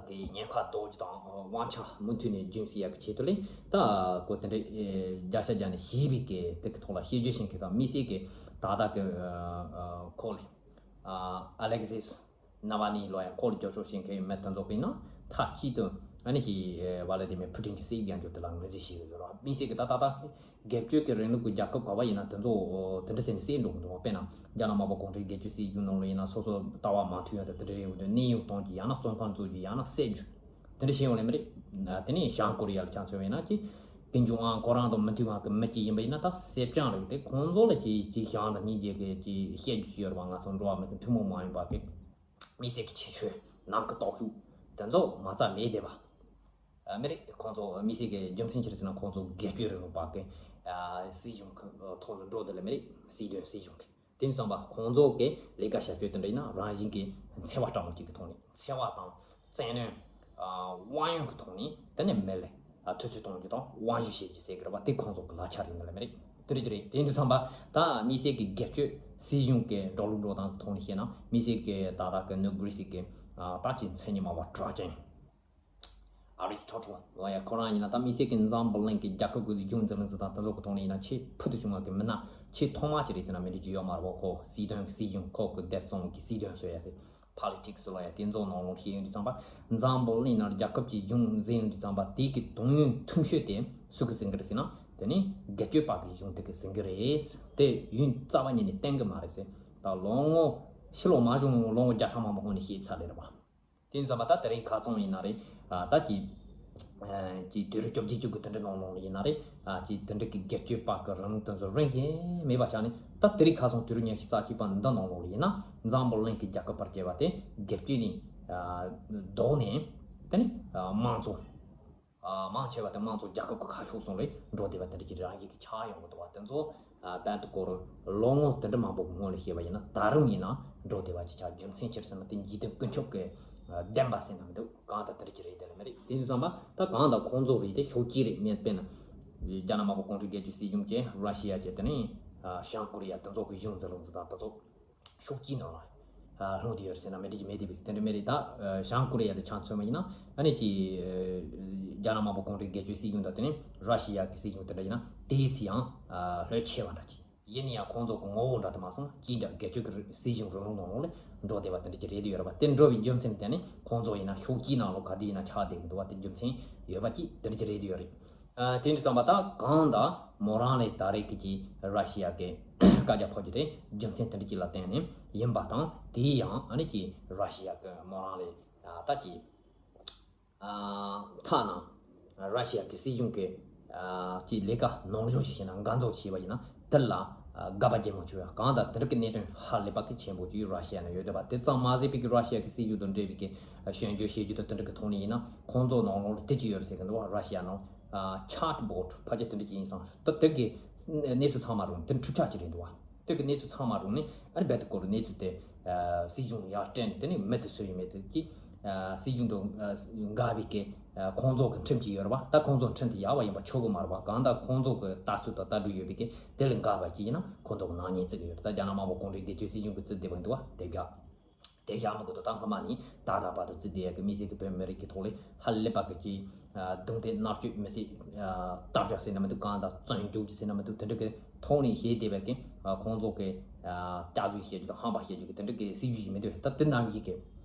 དེ་ཉེན་ཁ་ཟློག་རྒྱུ་དང་དབང་ཆ་མུ་མཐུད་ནས་རྒྱུན་སྲིང་ཡག་གི་ཆེད་དུ་ལས་ད་ཁོ་དེ་འདྲའི་བརྒྱ་ཆ་བརྒྱ་ནས་ཞེས་པའི་གི་དེ་གི་ཐོག་ལ་བཤད་རྒྱུ་ཞིག་གི་དང་དམིགས་བསལ་གི་ད་ལྟ་གི་ཁོ་ལས་ཨ་ལེག་ཟིས་ནཱ་ཝ་ནི་ལོ་ཡ་ཁོ་ལ་རྒྱབ་སྐྱོར་བྱེད་མཁན་མི་དེ་ཚོ་གི་ནང་མཐའ་གཅིག་ཏུ་ཨ་ནི་ཅིག་ཝ་ལ་ཏི་མིར་ཕུ་ཊིན་གི་སྲིད་དབང་སྒང་དེ་ལ་ངོས་འཛིན་བྱེད་གི་ཡོད་རེད། དམིགས་བསལ་གི་ད་ད་ལྟ། སྒེར་གཅོད་ཀྱི་རིང་ལུགས་ཀྱི་རྒྱལ་ཁབ་ག་བ་ཡིན་ན་དེ་ཚོ་དེ་འདྲ་ཟེར་ནས་སེལ་འགྲོ་གི་འདུག་དཔེར་ན་རྒྱ་ནག་དམར་པོ་གུང་ཁྲན་སྒེར་གཅོད་སྲིད་གཞུང་ནང་ལ་ཡིན་ན་སོ་སོ་ལྟ་བ་མ་མཐུན་ཡ་དང་དེ་འདྲ་རེད་འོ་དེ་གནས་དབྱུང་གཏོང་རྒྱུ་ཡང་ན་བཙོན་ཁང་འཛུལ་རྒྱུ་ཡང་ན་བསད་རྒྱུ་དེ་འདྲ་བྱེད་ཡོང་ལེ་མི་རེད། དེ་ནས་བྱང་ཀོ་རི་ཡ་ལ་ཆ་མཚོན་ཡིན་ན་ཅི་ཀིམ་ཇོང་ཨན་ཁོ་རང་དང་མི་མཐུན་པ་གི་མི་གཅིག་ཡིན་པ་ཡིན་ན་ད་སེར་སྦྱངས་རེད། དེ་ཁོང་ཚོ་ལ་ཅི་ཅི་ཞང་དང་སྙིང་རྗེ་གི་ཅི་བཤད་རྒྱུ་ཅི་ཡོད་རེད་པ། ང་ཚོ་འགྲོ་བ་མི་གི་ཐུན་མོང་མ་ཡིན་པ་གི་མི་སེར་གི་ཁྱད་ཆོས་ནང་གི་སྟོབས་ཤུགས་དེ་ཚོ་མ་རྩ་མེད་བསྡད་པ། མི་རིགས་ཁོང་ཚོ་དམིགས་བསལ་གྱི་རྒྱུ་མཚན་ཅི་རེད་ཟེར་ན་ཁོང་ཚོ་སྒེར་གཅོད་རིང་ལུགས་པ་གི་སྲིད་གཞུང་གི་ཐོག་ལ་འགྲོ་དེ་ལ་མི་རིགས་སྲིད་དོན་སྲིད་གཞུང་གི་དེ་ཙམ་པ་ཁོང་ཚོ་གི་ལས་ཀ་བྱ་སྤྱོད་དེ་འདྲ་ཡིན་ན་རང་བཞིན་གྱི་འཚེ་བ་སྤྲང་མོ་གཅིག་གི་ཐོག་ནས་འཚེ་བ་དང་བཙན་གནོན་དབང་ཡོད་གི་ཐོག་ནས་དེ་ནས་མི་ལ་ཐུབ་ཚོད་གཏོང་རྒྱུ་དང་དབང་ཞུ་བྱེད་རྒྱུ་ཟེར་གི་རེད་པ། དེ་ཁོང་ཚོ་གི་ལག་ཆ་རེད་འདི་ལ་མི་རིགས་དེ་འདྲ་ཅི་རེད། དེ་ཡིན་དུས་ཙམ་པ་ད་དམིགས་བསལ་གྱི་སྒེར་གཅོད་སྲིད་གཞུང་གི་འགྲོ་ལུགས་འགྲོ་སྟངས་ཐོག་ནས་བཤད་ན་དམིགས་བསལ་གྱི་ད་ལྟ་གི་ནུབ་གྷི་རི་སི་གི་ད་ཅི་མཚན་ཉིད་མ་བ་གྲགས་ཅན། ཨ་རི་སི་ཊོ་ཊལ་ལ་ཡ་ཁོ་རང་ཡིན་ན་ད་དམིགས་བསལ་གྱི་འཛམ་བུ་གླིང་གི་རྒྱལ་ཁབ་ཀྱི་གཞུང་འཛིན་ལུགས་འཛིན་སྟངས་དེ་ཚོ་གི་ཐོག་ནས་ཡིན་ན་ཆེས་ཕུལ་དུ་བྱུང་བ་གི་མི་སྣ་ཆེས་ཐོག་མ་ཅིག་རེད་ཟེར་ན་མི་འགྲིག་གི་ཡོད་མ་རེད་པ། ཁོ་སྲིད་དོན་གྱི་སྲིད་གཞུང་ཁོ་གི་སྡེབ་ཚོང་གི་སྲིད་དོན་བཟོ་ཡ་དེ་ཕོ་ལི་ཊིག་སི་ལ་ཡ་དེ་ཚོ་ནང་ལོགས་ཤེས་ཡོང་དུས་ཙམ་པ་འཛམ་བུ་གླིང་ནང་རྒྱལ་ཁབ་ཀྱི་གཞུང་འཛིན་ཡོང་དུས་ཙམ་པ་དེ་གི་དོན་དངོས་ཐུང་ཤོས་དེ་སུ་གི་ཟིན་གི་རེད་ཟེར་ན་དེ་ནི་སྒེར་གཅོད་པ་གི་གཞུང་དེ་གི་ཟིན་གི་རེད། དེ་ཡུན་རྩ་བ་ཉིད་ནས་བསྟན་གི་མ་རེད་ཟེར། ད་ལོ་ངོ་ཕྱི་ལོ་མ་བྱུང་ལོ་ངོ་བརྒྱ་ཕྲག་མང་པོ་སྔོན་ནས་བཤད་ཚར་ལེ་རེད་པ། དེ་ཙམ་པ་ད་དེ་རིང་ཁ་ཚང་ཡིན་ན་རེད། ད་ཅི་ཅི་དུས་རབས་བཅོ་བརྒྱད་ཅུ་གི་དེ་འདྲ་ནང་ལོགས་ལ་ཡིན་ན་རེད། ཅི་དེ་འདྲ་གི་སྒེར་གཅོད་པ་གི་རིང་དེ་ཚོ་རིང་ཞིག་མེད་པ་ཆགས་ནས་ད་དེ་རིང་ཁ་ཚང་དུས་རབས་ཉི་ཤུ་རྩ་གཅིག་པ་འདི་ནང་ལོགས་ལ་ཡིན་ན་འཛམ་བུ་གླིང་གི་རྒྱལ་ཁབ་བར་བཅད་པ་དེ་སྒེར་གཅོད་ནས་ལྡོག་ནས་དེ་ནི་དམངས་གཙོ། མང་ཆེ་བ་དེ་དམངས་གཙོ་རྒྱལ་ཁབ་ཀྱི་ཁ་ཕྱོགས་སོང་ལས་འགྲོ་བསྡད་པ་དེ་འདྲ་ཅིག་རང་བཞིན་གྱི་ཆགས་ཡོང་གི་འདུག་བ། དེ་ཚོ་རྦད་དེ་སྐོར་ལོ་ངོ་དེ་འདྲ་མང་པོ་གི་སྔོན་ལ་བཤད་པ་ཡིན་ན་ད་རུང་ཡིན་ན་འགྲོ་བསྡད་པ་ཅིག་ཆགས། རྒྱུ་མཚན་ཅི་རེད་ཟེར་ན་དེ་འཇིག་རྟེན་ཀུན་ཁྱབ་ཀྱི་བདེན་པ་ཟེར་ན་མི་འདུག་གང་ལྟར་དེ་འདྲ་ཅིག་རེད་དེ་ལ་མི་རེད། དེ་ཡིན་ཙང་པ་ད་གང་ལྟར་ཁོང་ཚོ་རེད་དེ་ཤོག་གི་རེད། ངས་དཔེར་ན་རྒྱ་ནག་དམར་པོ་གུང་ཁྲན་སྒེར་གཅོད་སྲིད་གཞུང་བཅས་ར་ཤི་ཡ་བཅས་དེ་ནས་བྱང་ཀོ་རི་ཡ་དེ་ཚོ་གི་གཞུང་འཛིན་ལུགས་འཛིན་སྟངས་དེ་ཚོ། ཤོག་གི་ནང་ལ་ལྷུང་དེ་ཡོད་ཟེར་ན་མི་འགྲིག་གི་མེད་དེ་བིག་དེ་འདྲ་མེད་རེད། ད་བྱང་ཀོ་རི་ཡ་དེ་ཆ་མཚོན་པ་ཡིན་ན་ཨ་ནི་ཅི་རྒྱ་ནག་དམར་པོ་གུང་ཁྲན་སྒེར་གཅོད་སྲིད་གཞུང་དང་དེ་ནས་ར་ཤི་ཡ་གི་སྲིད་གཞུང་དེ་འདྲ་ཡིན་ན་དེའི་སི་ཡང་ལྷོད་ཆེ་བ་འདྲ་ཅིག་ཡིན་ན་ཡང་ཁོང་ཚོ་གི་ངོ་བོ་འདྲ་དེ་མ་སོང་ཅི་འདྲ་སྒེར་གཅོད་ཀྱི་སྲིད་གཞུང་རིང་ལུགས་ནང་ལོགས་ལ་འགྲོ་བསྡད་པ་དེ་འདྲ་ཅིག་རེད་དེ་ཡོད་རེད་པ། དེ་འགྲོ་བའི་རྒྱུ་མཚན་དེ་ནི་ཁོང་ཚོ་ཡིན་ན་ཤོག་གི་ནང་ལོགས་ག་དུས་ཡིན་ན་ཆགས་བསྡད་གི་འདུག་བ། དེ་རྒྱུ་མཚན་ཡོད་པ་ཅིག་དེ་འདྲ་ཅིག་རེད་དེ་ཡོད་རེད། ཨ། དེ་འདྲ་བསམ་པ་དང་གང་དང་མོ་རང་ལས་ད་རེས་ཀྱི་ཀྱི་ར་ཤི་ཡ་གི་བཀའ་རྒྱ་ཕབ་རྒྱུ་དེ་རྒྱུ་མཚན་དེ་འདྲ་ཅིག་ལ་བརྟེན་ནས་ཡིན་པ་དང་། དེའི་ཡང་ཨ་ནི་ཀྱི་ར་ཤི་ཡ་གི་མོ་རང་ལས་ཨ་ད་ཀྱི་ཨ་ཐ་ན་ར་ཤི་ཡ་གི་སྲིད་གཞུང་གི་ཨ་ཀྱི་ལས་ཀ་ནོར་འཇོག་ཅིག་བྱས་ན་འགན་འཛུགས་བྱས་པ་ཡིན་ན་དེ་ལ་ཨ་དགག་པ་རྒྱག་མི་ཆོག་ཡ། གང་ལྟར་དེ་འདྲ་གི་གནད་དོན་ཧ་ལས་པ་གི་ཆེན་པོ་ཅིག་ར་ཤི་ཡ་ནང་ཡོད་བསྡད་པ་དེ་ཙམ་མ་ཟད་པའི་གི་ར་ཤི་ཡ་གི་སྲིད་གཞུང་དང་འབྲེལ་བའི་གི་ཞིབ་འཇུག་བྱེད་རྒྱུ་དང་དེ་འདྲ་གི་ཐོག་ནས་ཡིན་ན་ཁོང་ཚོ་ནང་ལོགས་ལ་དེ་ཅི་ཡོད་རེད་ཟེར་གི་འདུག་བ། ར་ཤི་ཡ་ནང་ཨ་ཆེ་ཊི་བོ་ཊི་ཕལ་ཆེར་དེ་འདྲ་ཅིག་ཡིན་སོང་། ད་དེ་གི་གནས་ཚུལ་ཚང་མ་རུང་དེ་འཁྲུག་ཆ་ཅིག་རེད་འདུག་བ། དེ་གི་གནས་ཚུལ་ཚང་མ་རུང་ནས་ཨ་རི་རྦད་དེ་སྐོར་གནས་ཚུལ་དེ་ཨ་སྲིད་གཞུང་ཡར་སྤྲད་ནས་དེ་ནས་མི་དེ་སུ་ཡིན་མེད་དེ་ཀྱི་ཨ་སྲིད་གཞུང་དང་ཨ་འགལ་བའི་གི་ཨ་ཁོང་ཚོ་གི་ཁྲིམས་ཅིག་ཡོད་རེད་བ། ད་ཁོང་ཚོ་ཁྲིམས་དེ་ཡག་པ་ཡིན་པ་ཆོག་གི་མ་རེད་བ། གང་ལྟར་ཁོང་ཚོ་གི་ལྟ་ཚུལ་དང་ལྟ་གྲུབ་ཡོད་པའི་གི་དེ་ལ་འགལ་བ་ཅིག་ཡིན་ན་ཁོང་ཚོ་གི་ནག་ཉེས་བརྩི་གི་ཡོད་རེད། ད་རྒྱ་ནག་དམར་པོ་གུང་ཁྲན་སྒེར་གཅོད་སྲིད་གཞུང་གི་བརྩི་བསྡད་པ་འདུག་བ། དེ་བཞག་དེ་བཞག་མི་དགོས་དོ། ད་སྔོན་མ་ནས་ད་ལྟ་བར་དུ་བརྩི་བསྡད་ཡག་གི་མི་སེར་གྱི་བོད་མི་རིགས་ཀྱི་ཐོག་ལས་ཧ་ལས་པ་གི་ཅིག་ཨ་རྡུང་རྡེག་མནར་གཅོད་མི་སྲིད་ཨ་དྲག་སྤྱོད་ཟེར་ན་མི་འདུག་གང་དང་བཙོན་འཇུག་རྒྱུ་ཟེར་ན་མི་འདུག་དེ་འདྲ་གི་ཐོག་ནས་བྱས་བསྡད་པའི་གི་ཨ་ཁོང་ཚོ་གི་ཨ་སྐྱག་རྫུན་བཤད་རྒྱུ་དང་ཧམ་པ་བཤད་རྒྱུ་གི་དེ་འདྲ་གི་སྲིད་ཇུས་ཞིག་མི་འདུག་ད་དེ་ནང་བཞིན་གི་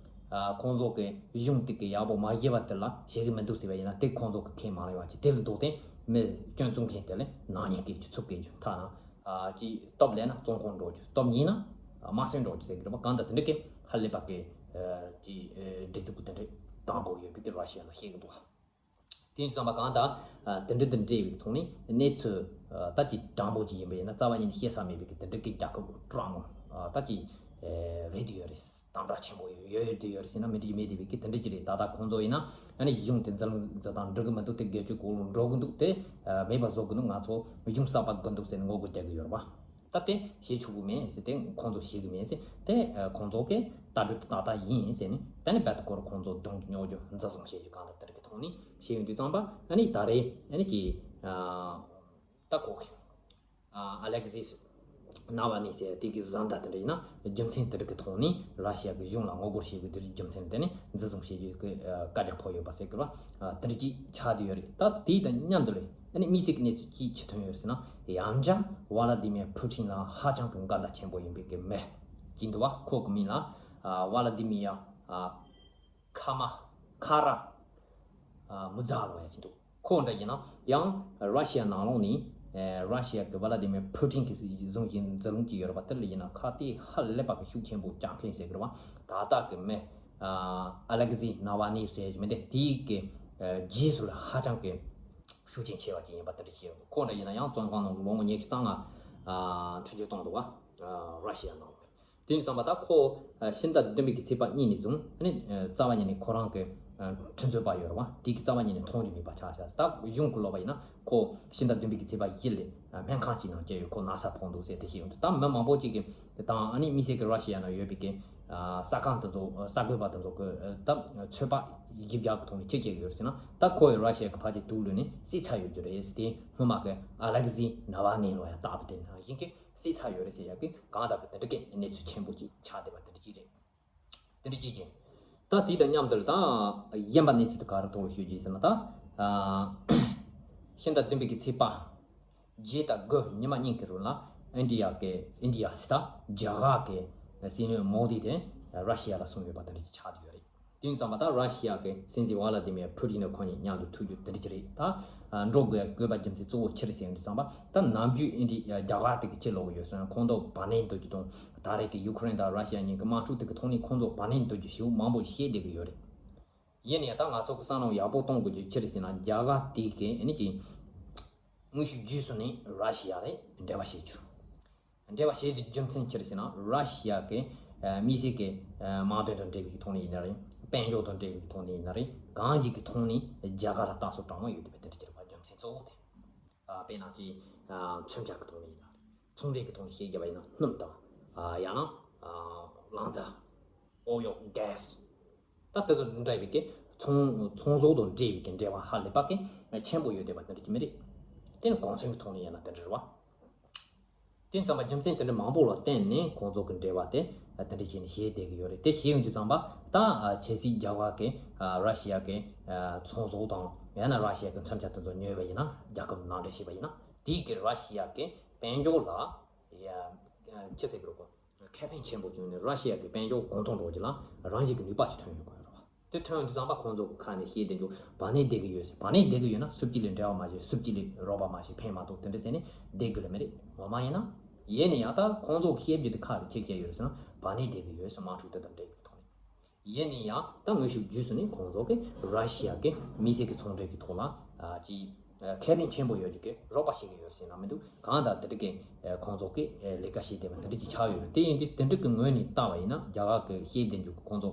ཨ་ཁོང་ཚོ་གི་གཞུང་དེ་གི་ཡག་པོ་མ་བྱས་པ་དེ་ལ་བྱེད་གི་མི་འདུག་ཟེར་བ་ཡིན་ན་དེ་ཁོང་ཚོ་གི་ཁས་མ་ལེན་པ་ཅིག་དེ་ལ་འདུག་སྟེ་མི་སྐྱོན་བཙུགས་མཁན་དེ་ལ་ནག་ཉེས་བཀལ་རྒྱུ་ཚུར་བཀལ་རྒྱུ་ཐ་ན། ཨ་ཅིག་སྟོབས་ལེན་ན་བཙོན་ཁང་འགྲོ་རྒྱུ། སྟོབས་ཉེས་ན་དམར་གསོད་འགྲོ་རྒྱུ་ཟེར་གི་རེད་པ། གང་ལྟར་དེ་འདྲ་གི་ཧ་ལས་པ་གི་ཨ་ཅིག་ཨ་སྒྲིག་འཛུགས་དེ་འདྲ་དང་པོ་ཡོད་པའི་གི་ར་ཤི་ཡ་ལ་བཤད་གི་འདུག་དེ་ཡིན་ཙང་པ་གང་ལྟར་ཨ་དེ་འདྲ་དེ་འདྲ་ཡོད་པའི་ཐོག་ནས་གནས་ཚུལ་ཨ་ད་ཅིག་དྲང་པོ་ཅིག་ཡིན་པ་ཡིན་ན་རྩ་བ་ཉིད་ནས་བཤད་ས་མེད་པའི་གི་དེ་འདྲ་གི་རྒྱལ་ཁབ་དྲང་མོ་ཨ་ད་ཅིག་ཨ་རེད་དེ་ཡོད་རེད། དམ་དྲག་ཆེན་པོ་ཡོད་ཡོད་དེ་ཡོད་རེད་ཟེར་ན་མི་འགྲིག་མེད་དེ་བས་ཀི་དེ་འདྲ་ཅི་རེད། ད་ལྟ་ཁོང་ཚོ་ཡིན་ན་ཨ་ནི་གཞུང་དེ་འཛིན་འཛིན་སྟངས་འགྲིག་གི་མི་འདུག་དེ་སྒེར་གཅོད་གོ་ལོ་འགྲོ་གི་འདུག་དེ་མེད་པ་བཟོ་གི་འདུག་ང་ཚོ་གཞུང་གསར་པ་དགོས་འདུག་ཟེར་ནས་ངོ་རྒོལ་རྒྱག་གི་ཡོད་རེད་པ། ད་དེ་བྱེད་ཆོག་གི་མེད་ཟེར། དེ་ཁོང་ཚོ་བྱེད་གི་མེད་ཟེར། དེ་ཁོང་ཚོ་གི་ལྟ་གྲུབ་དེ་ཏག་ཏག་ཡིན་ཟེར་ནས་ད་ནི་རྦད་དེ་ཁོ་རང་ཁོང་ཚོ་རྡུང་རྒྱུ་རྙོག་རྒྱུ་འཛིན་བཟུང་བྱེད་རྒྱུ་གང་ལྟར་དེ་རིགས་ཀྱི་ཐོག་ནས་བྱེད་ཡོང་དུས་ཙམ་པ་ཨ་ནི་ད་རེས་ཨ་ནི་ཀྱི་ད་ཁོ་གི་ཨ་ལེག་ཟིས་ནཱ་ཝ་ནི་ཟེར་དེ་གི་བཟའ་ཟླ་དེ་འདྲ་ཡིན་ན་རྒྱུ་མཚན་དེ་འདྲ་གི་ཐོག་ནས་ར་ཤི་ཡ་གི་གཞུང་ལ་ངོ་རྒོལ་བྱེད་དགོས་དེ་རྒྱུ་མཚན་དེ་ནི་འཛིན་བཟུང་བྱེད་རྒྱུ་གི་བཀའ་རྒྱ་ཕོག་ཡོད་པ་ཟེར་གི་ར། དེ་འདྲ་ཅིག་ཆགས་བསྡད་ཡོད་རེད། ད་དེ་དང་མཉམ་དུ་ལས་ཨ་ནི་དམིགས་བསལ་གྱི་གནས་ཚུལ་ཅིག་ཅི་ཐོན་ཡོད་ཟེར་ན། ཡང་བསྐྱར་ཝ་ལ་ཏི་མིར་ཕུ་ཊིན་ལ་ཧ་ཅང་གི་དགའ་ཟླ་ཆེན་པོ་ཡིན་པའི་གི་མི་ཅིག་འདུག་བ། ཁོ་གི་མིང་ལ་ཝ་ལ་ཏི་མིར་ཁ་མ་ཁ་ར་མུ་ཛ་ལོ་ཡ་ཅིག་འདུག་ཁོ་འདྲ་ཡིན་ན་ཡང་ར་ཤི་ཡ་ནང་ལོགས་ནས་ར་ཤི་ཡ་གི་ཝ་ལ་ཏི་མིར་ཕུ་ཊིན་གྱི་བཟུང་གི་འཛིན་ལུགས་ཅིག་ཡོད་རེད་པ། དེ་ལ་ཡིན་ན་ཁ་གཏད་ཧ་ལས་པ་གི་ཤུགས་ཆེན་པོ་བཅག་མཁན་ཟེར་གི་རེད་བ། ད་ལྟ་གི་མི་ཨ་ལེག་ཟི་ནཱ་ཝ་ནི་ཟེར་གྱི་མི་འདི་དེའི་གི་རྗེས་སུ་ལ་ཧ་ཅང་གི་ཤུགས་རྐྱེན་ཆེ་བ་ཅིག་ཡིན་པ་དེ་འདྲ་ཞིག་ཡོད། ཁོ་འདྲ་ཡིན་ན་ཡང་བཙོན་ཁང་ནང་ལོ་ངོ་ཉི་ཤུ་རྩ་ལྔ་ཨ་འཁྲུན་ཆོད་བཏང་འདུག་བ། ཨ་ར་ཤི་ཡ་ནང་། དེ་ཡིན་ཙམ་པ་ད་ཁོ་ཕྱི་ཟླ་བདུན་པའི་གི་ཚེས་པ་གཉིས་ནས་བཟུང་ཨ་ནི་རྩ་བ་ཉིད་ནས་ཁོ་རང་གི་ཨ་ཁྲིམས་རྩོད་པ་ཡོད་རེད་བ། དེ་གི་རྩ་བ་ཉིད་ནས་མཐོང་རྒྱུ་མེད་པ་ཆགས་ཤག་ད་གཞུང་གི་ལོག་པ་ཡིན་ན་ཁོ་ཕྱི་ཟླ་བདུན་པའི་གི་ཚེས་པ་བཞི་ལ་སྨན་ཁང་གཅིག་ནང་བསྐྱལ་ཡོད། ཁོ་ན་ཚ་ཕོག་འདུག་ཟེར་དེ་བཤད་ཡོང་དུས་ད་མི་མང་པོ་ཅིག་གི་དང་ཨ་ནི་དམིགས་བསལ་གི་ར་ཤི་ཡ་ནང་ཡོད་པའི་གི་ཨ་གསར་ཁང་དེ་ཚོ་གསར་འགོད་པ་དེ་ཚོ་གི་ཨ་ད་ཚོད་དཔག་ཡིག་བརྒྱ་གི་ཐོག་ནས་ཅི་བྱེད་ཀྱི་ཡོད་རེད་ཟེར་ན། ད་ཁོ་ཡི་ར་ཤི་ཡ་གི་ཕལ་ཆེར་དུག་ལོག་ནས་བསད་ཚར་ཡོད་རྒྱུ་རེད་ཟེར། དེ་སྔོན་མ་གི་ཨ་ལེག་ཟི་ནཱ་ཝ་ནི་ལོ་ཡ་ལྟ་བུ་དེ་ནང་བཞིན་གི་བསད་ཚར་ཡོད་རེད་ཟེར་ཡ་གི་གང་ལྟར་གི་དེ་འདྲ་གི་གནས་ཚུལ་ཆེན་པོ་ཅིག་ཆགས་བསྡད་པ་དེ་འདྲ་ཅིག་རེད། དེ་འདྲ་ཅིག་ཅིག་ད་དེ་དང་མཉམ་དུ་ད་གཞན་པ་གནས་ཚུལ་དེ་ག་རེ་ཐོག་ལ་ཤོད་རྒྱུ་ཟེར་ན། ད་ཕྱི་ཟླ་བདུན་པའི་གི་ཚེས་པ་བརྒྱད་དང་དགུ་ཉི་མ་གཉིས་ཀྱི་རིང་ལ་ཨིན་ཌི་ཡ་གི་ཨིན་ཌི་ཡ་ཟེར་ད་རྒྱ་གར་གི་སྲིད་བློན་མོ་དི་དེ་ར་ཤི་ཡ་ལ་སོང་ཡོད་པ་དེ་འདྲ་ཅིག་ཆགས་བསྡད་ཡོད་རེད། དེ་ཡིན་ཙམ་པ་ད་ར་ཤི་ཡ་གི་སྲིད་འཛིན་ཝ་ལ་ཏི་མིར་ཕུ་ཊིན་དང་ཁོང་གཉིས་མཉམ་དུ་ཐུག་རྒྱུ་དེ་འདྲ་ཅིག་རེད། ད་འགྲོ་དགོས་དགོས་པ་རྒྱུ་མཚན་གཙོ་བོ་ཅི་རེད་ཟེར་ཡོང་དུས་ཙམ་པ་ད་ནམ་རྒྱུན་ཨིན་ཌི་ཡ་རྒྱ་གར་དེ་གི་ཅི་ལོག་གི་ཡོད་ཟེར་ན་ཁོང་ཚོ་བར་ནས་འདོད་རྒྱུ་དང་ད་རེས་ཀྱི་ཡུ་ཁུ་རེན་དང་ར་ཤི་ཡ་གཉིས་ཀྱི་དམག་འཁྲུག་དེ་གི་ཐོག་ནས་ཁོང་ཚོ་བར་ནས་འདོད་རྒྱུ་ཞེ་པོ་མང་པོ་བཤད་བསྡད་ཀྱི་ཡོད་རེད། ཡིན་ནའི་ད་ང་ཚོ་གི་བསམ་བློ་ཡག་པོ་གཏོང་དགོས་རྒྱུ་ཅི་རེད་ཟེར་ན་རྒྱ་གར་དེ་གི་ཨ་ནི་ཅི་དངོས་ཤུགས་བརྒྱུད་ཚུར་ནས་ར་ཤི་ཡ་རེད་འབྲེལ་བ་བྱེད་རྒྱུ། འབྲེལ་བ་བྱེད་རྒྱུ་རྒྱུ་མཚན་ཅི་རེད་ཟེར་ན་ར་ཤི་ཡ་གི་ཨ་དམིགས་བསལ་གི་ཨ་དམག་དོན་དང་འབྲེལ་བའི་ཐོག་ནས་ཡིན་ན་རེད། དཔལ་འབྱོར་དང་འབྲེལ་བའི་ཐོག་ནས་ཡིན་ན་རེད། གང་ཅིའི་ཐོག་ནས་རྒྱ་གར་ལ་ལྟ་ཚུལ་དྲང་མོ་ཡོད་བསྡད་པ་དེ་འདྲ་ཅིག་རེད་པ། རྒྱུ་མཚན་གཙོ་བོ་དེ་ཨ་དཔེར་ན་ཅིག་ཨ་མཚོན་ཆ་གི་ཐོག་ནས་ཡིན་ན་རེད། ཚོང་འབྲེལ་གི་ཐོག་ནས་བཤད་རྒྱུ་བ་ཡིན་ན་སྣུམ་དང་ཨ་ཡང་ན་ཨ་རླངས་རྫས། ཨོ་ཡོ་གྷེ་སི། ད་དེ་ཚོ་འདྲ་བའི་གི་ཚོང་ཚོང་ཟོག་དང་འབྲེལ་བའི་གི་འབྲེལ་བ་ཧ་ལས་པ་གི་ཆེན་པོ་ཡོད་བསྡད་པ་དེ་འདྲ་ཅིག་མི་རེད། དེ་ནི་གོང་ཚོང་གི་ཐོག་ནས་ཡིན་ན་དེ་འདྲ་རེད་བ། དེ་ཙམ་པ་རྒྱུ་མཚན་དེ་འདྲ་མང་པོ་ལ་བརྟེན་ནས་ཁོང་ཚོ་གི་འབྲེལ་བ་དེ་དེ་འདྲ་བྱས་ནས་བྱས་བསྡད་ཀྱི་ཡོད་རེད། དེ་བྱས་ཡོང་དུས་ཙམ་པ་ད་ཨ་གལ་སྲིད་རྒྱ་གར་གི་ཨ་ར་ཤི་ཡ་གི་ཨ་ཚོང་ཟོག་དང་ཡང་ན་ར་ཤི་ཡ་གི་མཚོན་ཆ་དེ་ཚོ་ཉོས་པ་ཡིན་ན་རྒྱལ་ཁབ་ནང་འདྲེན་བྱས་པ་ཡིན་ན་དེའི་གི་ར་ཤི་ཡ་གི་དཔལ་འབྱོར་ལ་ཡ་ཅི་ཟེར་དགོས་རེད། ཁེ་ཕན་ཆེན་པོ་བྱུང་ནས་ར་ཤི་ཡ་གི་དཔལ་འབྱོར་གོང་མཐོར་འགྲོ་རྒྱུ་ལ་རང་བཞིན་གྱི་ནུས་པ་ཞིག་ཐོན་ཡོང་གི་ཡོད་རེད་བ། དེ་ཐོན་ཡོང་དུས་ཙམ་པ་ཁོང་ཚོ་གི་ཁ་ནས་བཤད་བསྡད་རྒྱུ་བར་ནས་བསྡད་ཀྱི་ཡོད་ཟེར། བར་ནས་བསྡད་ཀྱི་ཡོད་ན་སུབ་ཀྱི་ལས་འབྲེལ་བ་མ་བྱས་སུབ་ཀྱི་ལས་རོགས་པ་མ་བྱས་ཕན་མ་ཐོགས་དེ་འདྲ་ཟེར་ནས་བསྡད་ཀྱི་ལ་མི་རེད། ངོ་མ་ཡིན་ན་ཡེ་ནས་ཡང་ད་ཁོང་ཚོ་གི་བཤད་རྒྱུ་དེ་ཁ་ལ་ཆེ་ཁྱེར་ཡོད་ཟེར་ན་བར་ནས་བསྡད་ཀྱི་ཡོད་ཟེར། དམག་འཁྲུག་དེ་དང་འབྲེལ་བའི་ཐོག་ནས། ཡིན་ན་ཡང་ད་དངོས་ཤུགས་བརྒྱུད་ཚུར་ནས་ཁོང་ཚོ་གིས་ར་ཤི་ཡ་གི་དམིགས་བསལ་གྱི་ཚོང་འབྲེལ་གྱི་ཐོག་ལ་ཨ་ཅིག་ཨ་ཁེ་ཕན་ཆེན་པོ་ཡོད་རྒྱུ་གི་རོགས་པ་བྱེད་ཀྱི་ཡོད་ཟེར་ན་མི་འདུག་གང་ལྟར་དེ་འདྲ་གི་ཨ་ཁོང་ཚོ་གིས་ཨ་ལས་ཀ་བྱེད་བསྡད་པ་དེ་འདྲ་ཅིག་ཆགས་ཡོད་རེད། དེ་ཡིན་དུས་དེ་འདྲ་གི་ངོས་ནས་བལྟས་པ་ཡིན་ན་རྒྱ་གར་གི་བཤད་བསྡད་རྒྱུ་གི་ཁོང་ཚོ་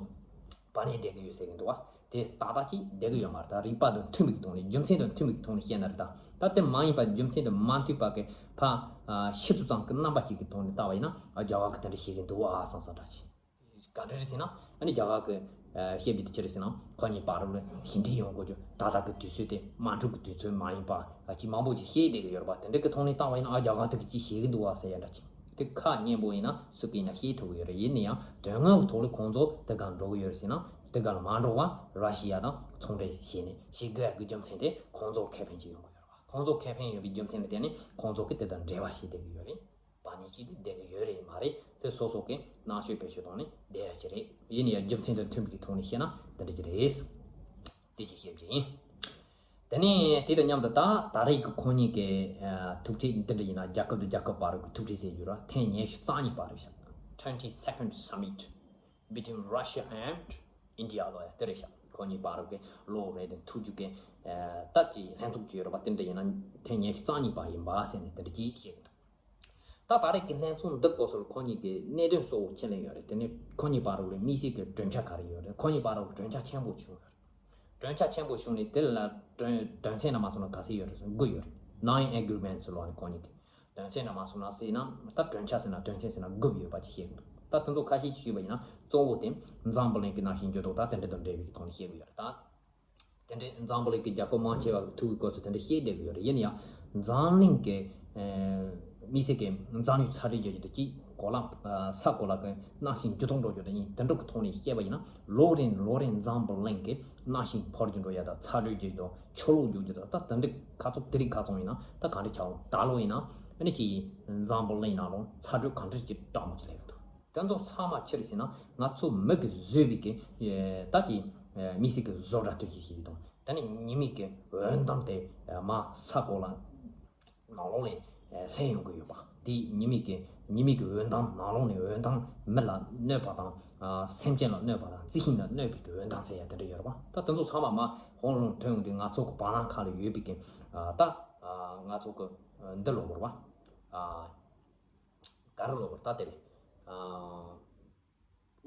བར་ནས་བསྡད་ཀྱི་ཡོད་ཟེར་གྱི་འདུག་བ། དེ་ཏག་ཏག་ཅིག་བསྡད་ཀྱི་ཡོད་མ་རེད། ད་རིག་པ་དང་མཐུན་པའི་ཐོག་ནས་རྒྱུ་མཚན་དང་མཐུན་པའི་ཐོག་ནས་བཤད་ན་རེད། ད་ད་དེ་མ་ཡིན་པ་རྒྱུ་མཚན་དང་མ་མཐུན་པ་གི་ཕ་ཨ་ཤི་ཚུལ་ཙམ་གྱི་རྣམ་པ་ཅིག་གི་ཐོག་ནས་བལྟས་པ་ཡིན་ན་ཨ་རྒྱ་གར་གིས་དེ་འདྲ་བྱེད་ཀྱི་འདུག་ཨ་བསམ་བསམ་འདྲ་ཅིག་ག་འདྲ་རེད་ཟེར་ན་ཨ་ནི་རྒྱ་གར་གི་ཨ་བཤད་རྒྱུ་དེ་ཅི་རེད་ཟེར་ན་ཁོ་གཉིས་བར་ལ་ཞི་འགྲིག་ཡོང་དགོས་རྒྱུ། ད་ལྟ་གི་དུས་ཚོད་དེ་དམག་འཁྲུག་གི་དུས་ཚོད་མ་ཡིན་པ་ཨ་ཅིག་མང་པོ་ཅིག་བཤད་བསྡད་ཀྱི་ཡོད་རེད་པ། དེ་འདྲ་གི་ཐོག་ནས་བལྟས་པ་ཡིན་ན་ཨ་རྒྱ་གར་དེ་གི་ཅིག་བྱེད་ཀྱི་འདུག་བ་ཟེར་ཡ་འདྲ་ཅིག་དེ་ཁ་སྙན་པོ་ཡིན་ན་སུ་གིས་ཡིན་ན་བཤད་ཐུབ་ཀྱི་ཡོད་རེད། ཡིན་ན་ཡང་དོན་དངོས་ཀྱི་ཐོག་ལ་ཁོང་ཚོ་དེ་ག་འགྲོ་གི་ཡོད་རེད་ཟེར་ན་དེ་ག་ལ་མ་འགྲོ་བ་ར་ཤི་ཡ་དང་ཚོང་འབྲེལ་བྱས་ནས་བྱེད་དགོས་ཡ་གི་རྒྱུ་མཚན་དེ་ཁོང་ཚོར་ཁེ་ཕན་ཅིག་ཡོང་གི་ཡོད་རེད་པ། ཁོང་ཚོར་ཁེ་ཕན་ཡོད་པའི་རྒྱུ་མཚན་ལ་བརྟེན་ནས་ཁོང་ཚོ་གིས་དེ་དང་འབྲེལ་བ་བྱས་བསྡད་ཀྱི་ཡོད་རེད། བར་ནས་ཅིག་བསྡད་ཀྱི་ཡོད་རེད་མ་རེད། དེ་སོ་སོ་གིས་ནང་ཆོས་བེད་སྤྱོད་བཏང་ནས་བསྡད་ཡ་ཅིག་རེད། ཡིན་ན་ཡང་རྒྱུ་མཚན་དང་མཐུན་པའི་ཐོག་ནས་བཤད་ན་འདི་འདྲ་ཅིག་རེད། དེ་ཅིག་བཤད་རྒྱུ་ཡིན། དེ་ནས་དེ་དང་མཉམ་དུ་ད་ད་རེས་ཀྱི་ཁོང་གཉིས་ཀྱི་ཨ་ཐུག་འཕྲད་འདི་འདྲ་ཡིན་ན་རྒྱལ་ཁབ་དང་རྒྱལ་ཁབ་བར་གྱི་ཐུག་འཕྲད་ཟེར་རྒྱུ་ར་ཐེངས་ཉི་ཤུ་རྩ་གཉིས་པ་རེད་ཤག twenty second summit between Russia and India ལོ་ཡ་དེ་རེད་ཤག་ཁོང་གཉིས་བར་གྱི་ལོ་རེ་རེ་ཐུག་རྒྱུ་གི་ཨ་ད་ཀྱི་ལྷན་ཚོགས་ཀྱི་ཡོད་རེད་པ། དེ་འདྲ་ཡིན་ན་ཐེངས་ཉི་ཤུ་རྩ་གཉིས་པ་ཡིན་པ་ཟེར་ནས་དེ་འདྲ་ཅིག་བཤད་ཀྱི་འདུག་ད་ད་རེས་ཀྱི་ལྷན་ཚོགས་འདི་སྐོར་སོགས་ཁོ་གཉིས་ཀྱི་གནད་དོན་གཙོ་བོ་ཅི་ལེན་ཡོད་རེད། དེ་ནས་ཁོ་གཉིས་བར་ལ་དམིགས་བསལ་གྱི་གྲོས་འཆར་ག་རེ་ཡོད་རེད། ཁོ་གཉིས་བར་ལ་གྲོས་འཆར་ཆེན་པོ་བྱུང་ཡོད་རེད། གྲོས་འཆར་ཆེན་པོ་བྱུང་ནས་དེ་ལ་དོན་དོན་ཚན་རྣམས་མ་སོང་ན་ག་ཚོད་ཡོད་རེད་ཟེར་ན་དགུ་ཡོད་རེད། Nine Agreements ལབ་ནས་ཁོ་གཉིས་ཀྱི་དོན་ཚན་རྣམས་མ་སོང་ན་ཟེར་ན་ད་གྲོས་འཆར་ཟེར་ན་དོན་ཚན་ཟེར་ན་དགུ་ཡོད་པ་ཅིག་བཤད་ཀྱི་འདུག་ད་དེ་ཚོ་ཁ་ཤས་ཅིག་ཞུས་པ་ཡིན་ན་གཙོ་བོ་དེ་འཛམ་བུ་གླིང་གི་གནམ་གཤིས་འགྱུར་ལྡོག་དང་དེ་འདྲ་དང་འབྲེལ་བའི་ཐོག་ནས་བཤད་ཀྱི་ཡོད་རེད་ད། དེ་འདྲའི་འཛམ་བུ་གླིང་གི་རྒྱལ་ཁབ་མང་ཆེ་བ་གི་ཐུག་གི་སྐོར་ཚོ་དེ་འདྲ་བཤད་བསྡད་གི་ཡོད་རེད། ཡིན་ཡང་འཛམ་གླིང་གི་ཨེ་དམིགས་བསལ་གྱི་འཛམ་གླིང་ཚ་དྲོད་རྒྱག་རྒྱུ་དེ་གཅིག་གོ་ལ་ཨ་ས་གོ་ལ་གི་གནམ་གཤིས་འགྱུར་ལྡོག་འགྲོ་རྒྱུ་དེ་གཉིས། དེ་འདྲ་གི་ཐོག་ནས་བཤད་པ་ཡིན་ན་ལོ་རེ་ལོ་རེ་འཛམ་བུ་གླིང་གི་གནམ་གཤིས་འཕར་རྒྱུ་འགྲོ་ཡ་དང་ཚ་དྲོད་རྒྱག་རྒྱུ་དང་ཆུ་ལོག་རྒྱག་རྒྱུ་དང་ད་དེ་འདྲ་ཁ་ཚོ་དེ་རིགས་ཁ་ཚོ་ཡིན་ན་ད་ག་འདྲ་ཆགས་འོང་། ད་ལོ་ཡིན་ན་ཨ་ནི་ཅིག་འཛམ་བུ་གླིང་ནང་ལོ་ཚ་དྲོད་ག་འདྲ་ཅིག་གྲང་མོ་ཅིག་སླེབས་ཀྱི་འདུག་དེ་ཚོ་ཚང་མ་ཅི་རེད་ཟེར་ན་ང་ཚོ་མི་གིས་བཟོས་པའི་གི་ད་ཀྱི་དམིགས་བསལ་གྱི་བཟོ་གྲྭ་དུ་ཅིག་ཞིག་དང་དེ་ནས་ཉི་མའི་གི་འོད་མདངས་དེ་མར་ས་གོ་ལ་ནང་ལོགས་ལ་ལྷན་ཡོང་གི་ཡོད་པ། དེ་ཉི་མའི་གི་ཉི་མའི་གི་འོད་མདངས་ནང་ལོགས་ནས་འོད་མདངས་མི་ལ་གནོད་པ་དང་སེམས་ཅན་ལ་གནོད་པ་དང་རྩི་ཤིང་ལ་གནོད་པའི་གི་འོད་མདངས་ཟེར་ཡ་དེ་འདྲ་ཡོད་རེད་པ། ད་དེ་ཚོ་ཚང་མ་མར་ཧོང་ལུང་ཐོན་ཡོང་དུས་ང་ཚོ་གི་བར་སྣང་ཁ་ལ་ཡོད་པའི་གི་ད་ང་ཚོ་གི་འདི་ལོ་བོར་བ། ག་རེ་ལབ་དགོས་རེད་ད་དེ་ལས།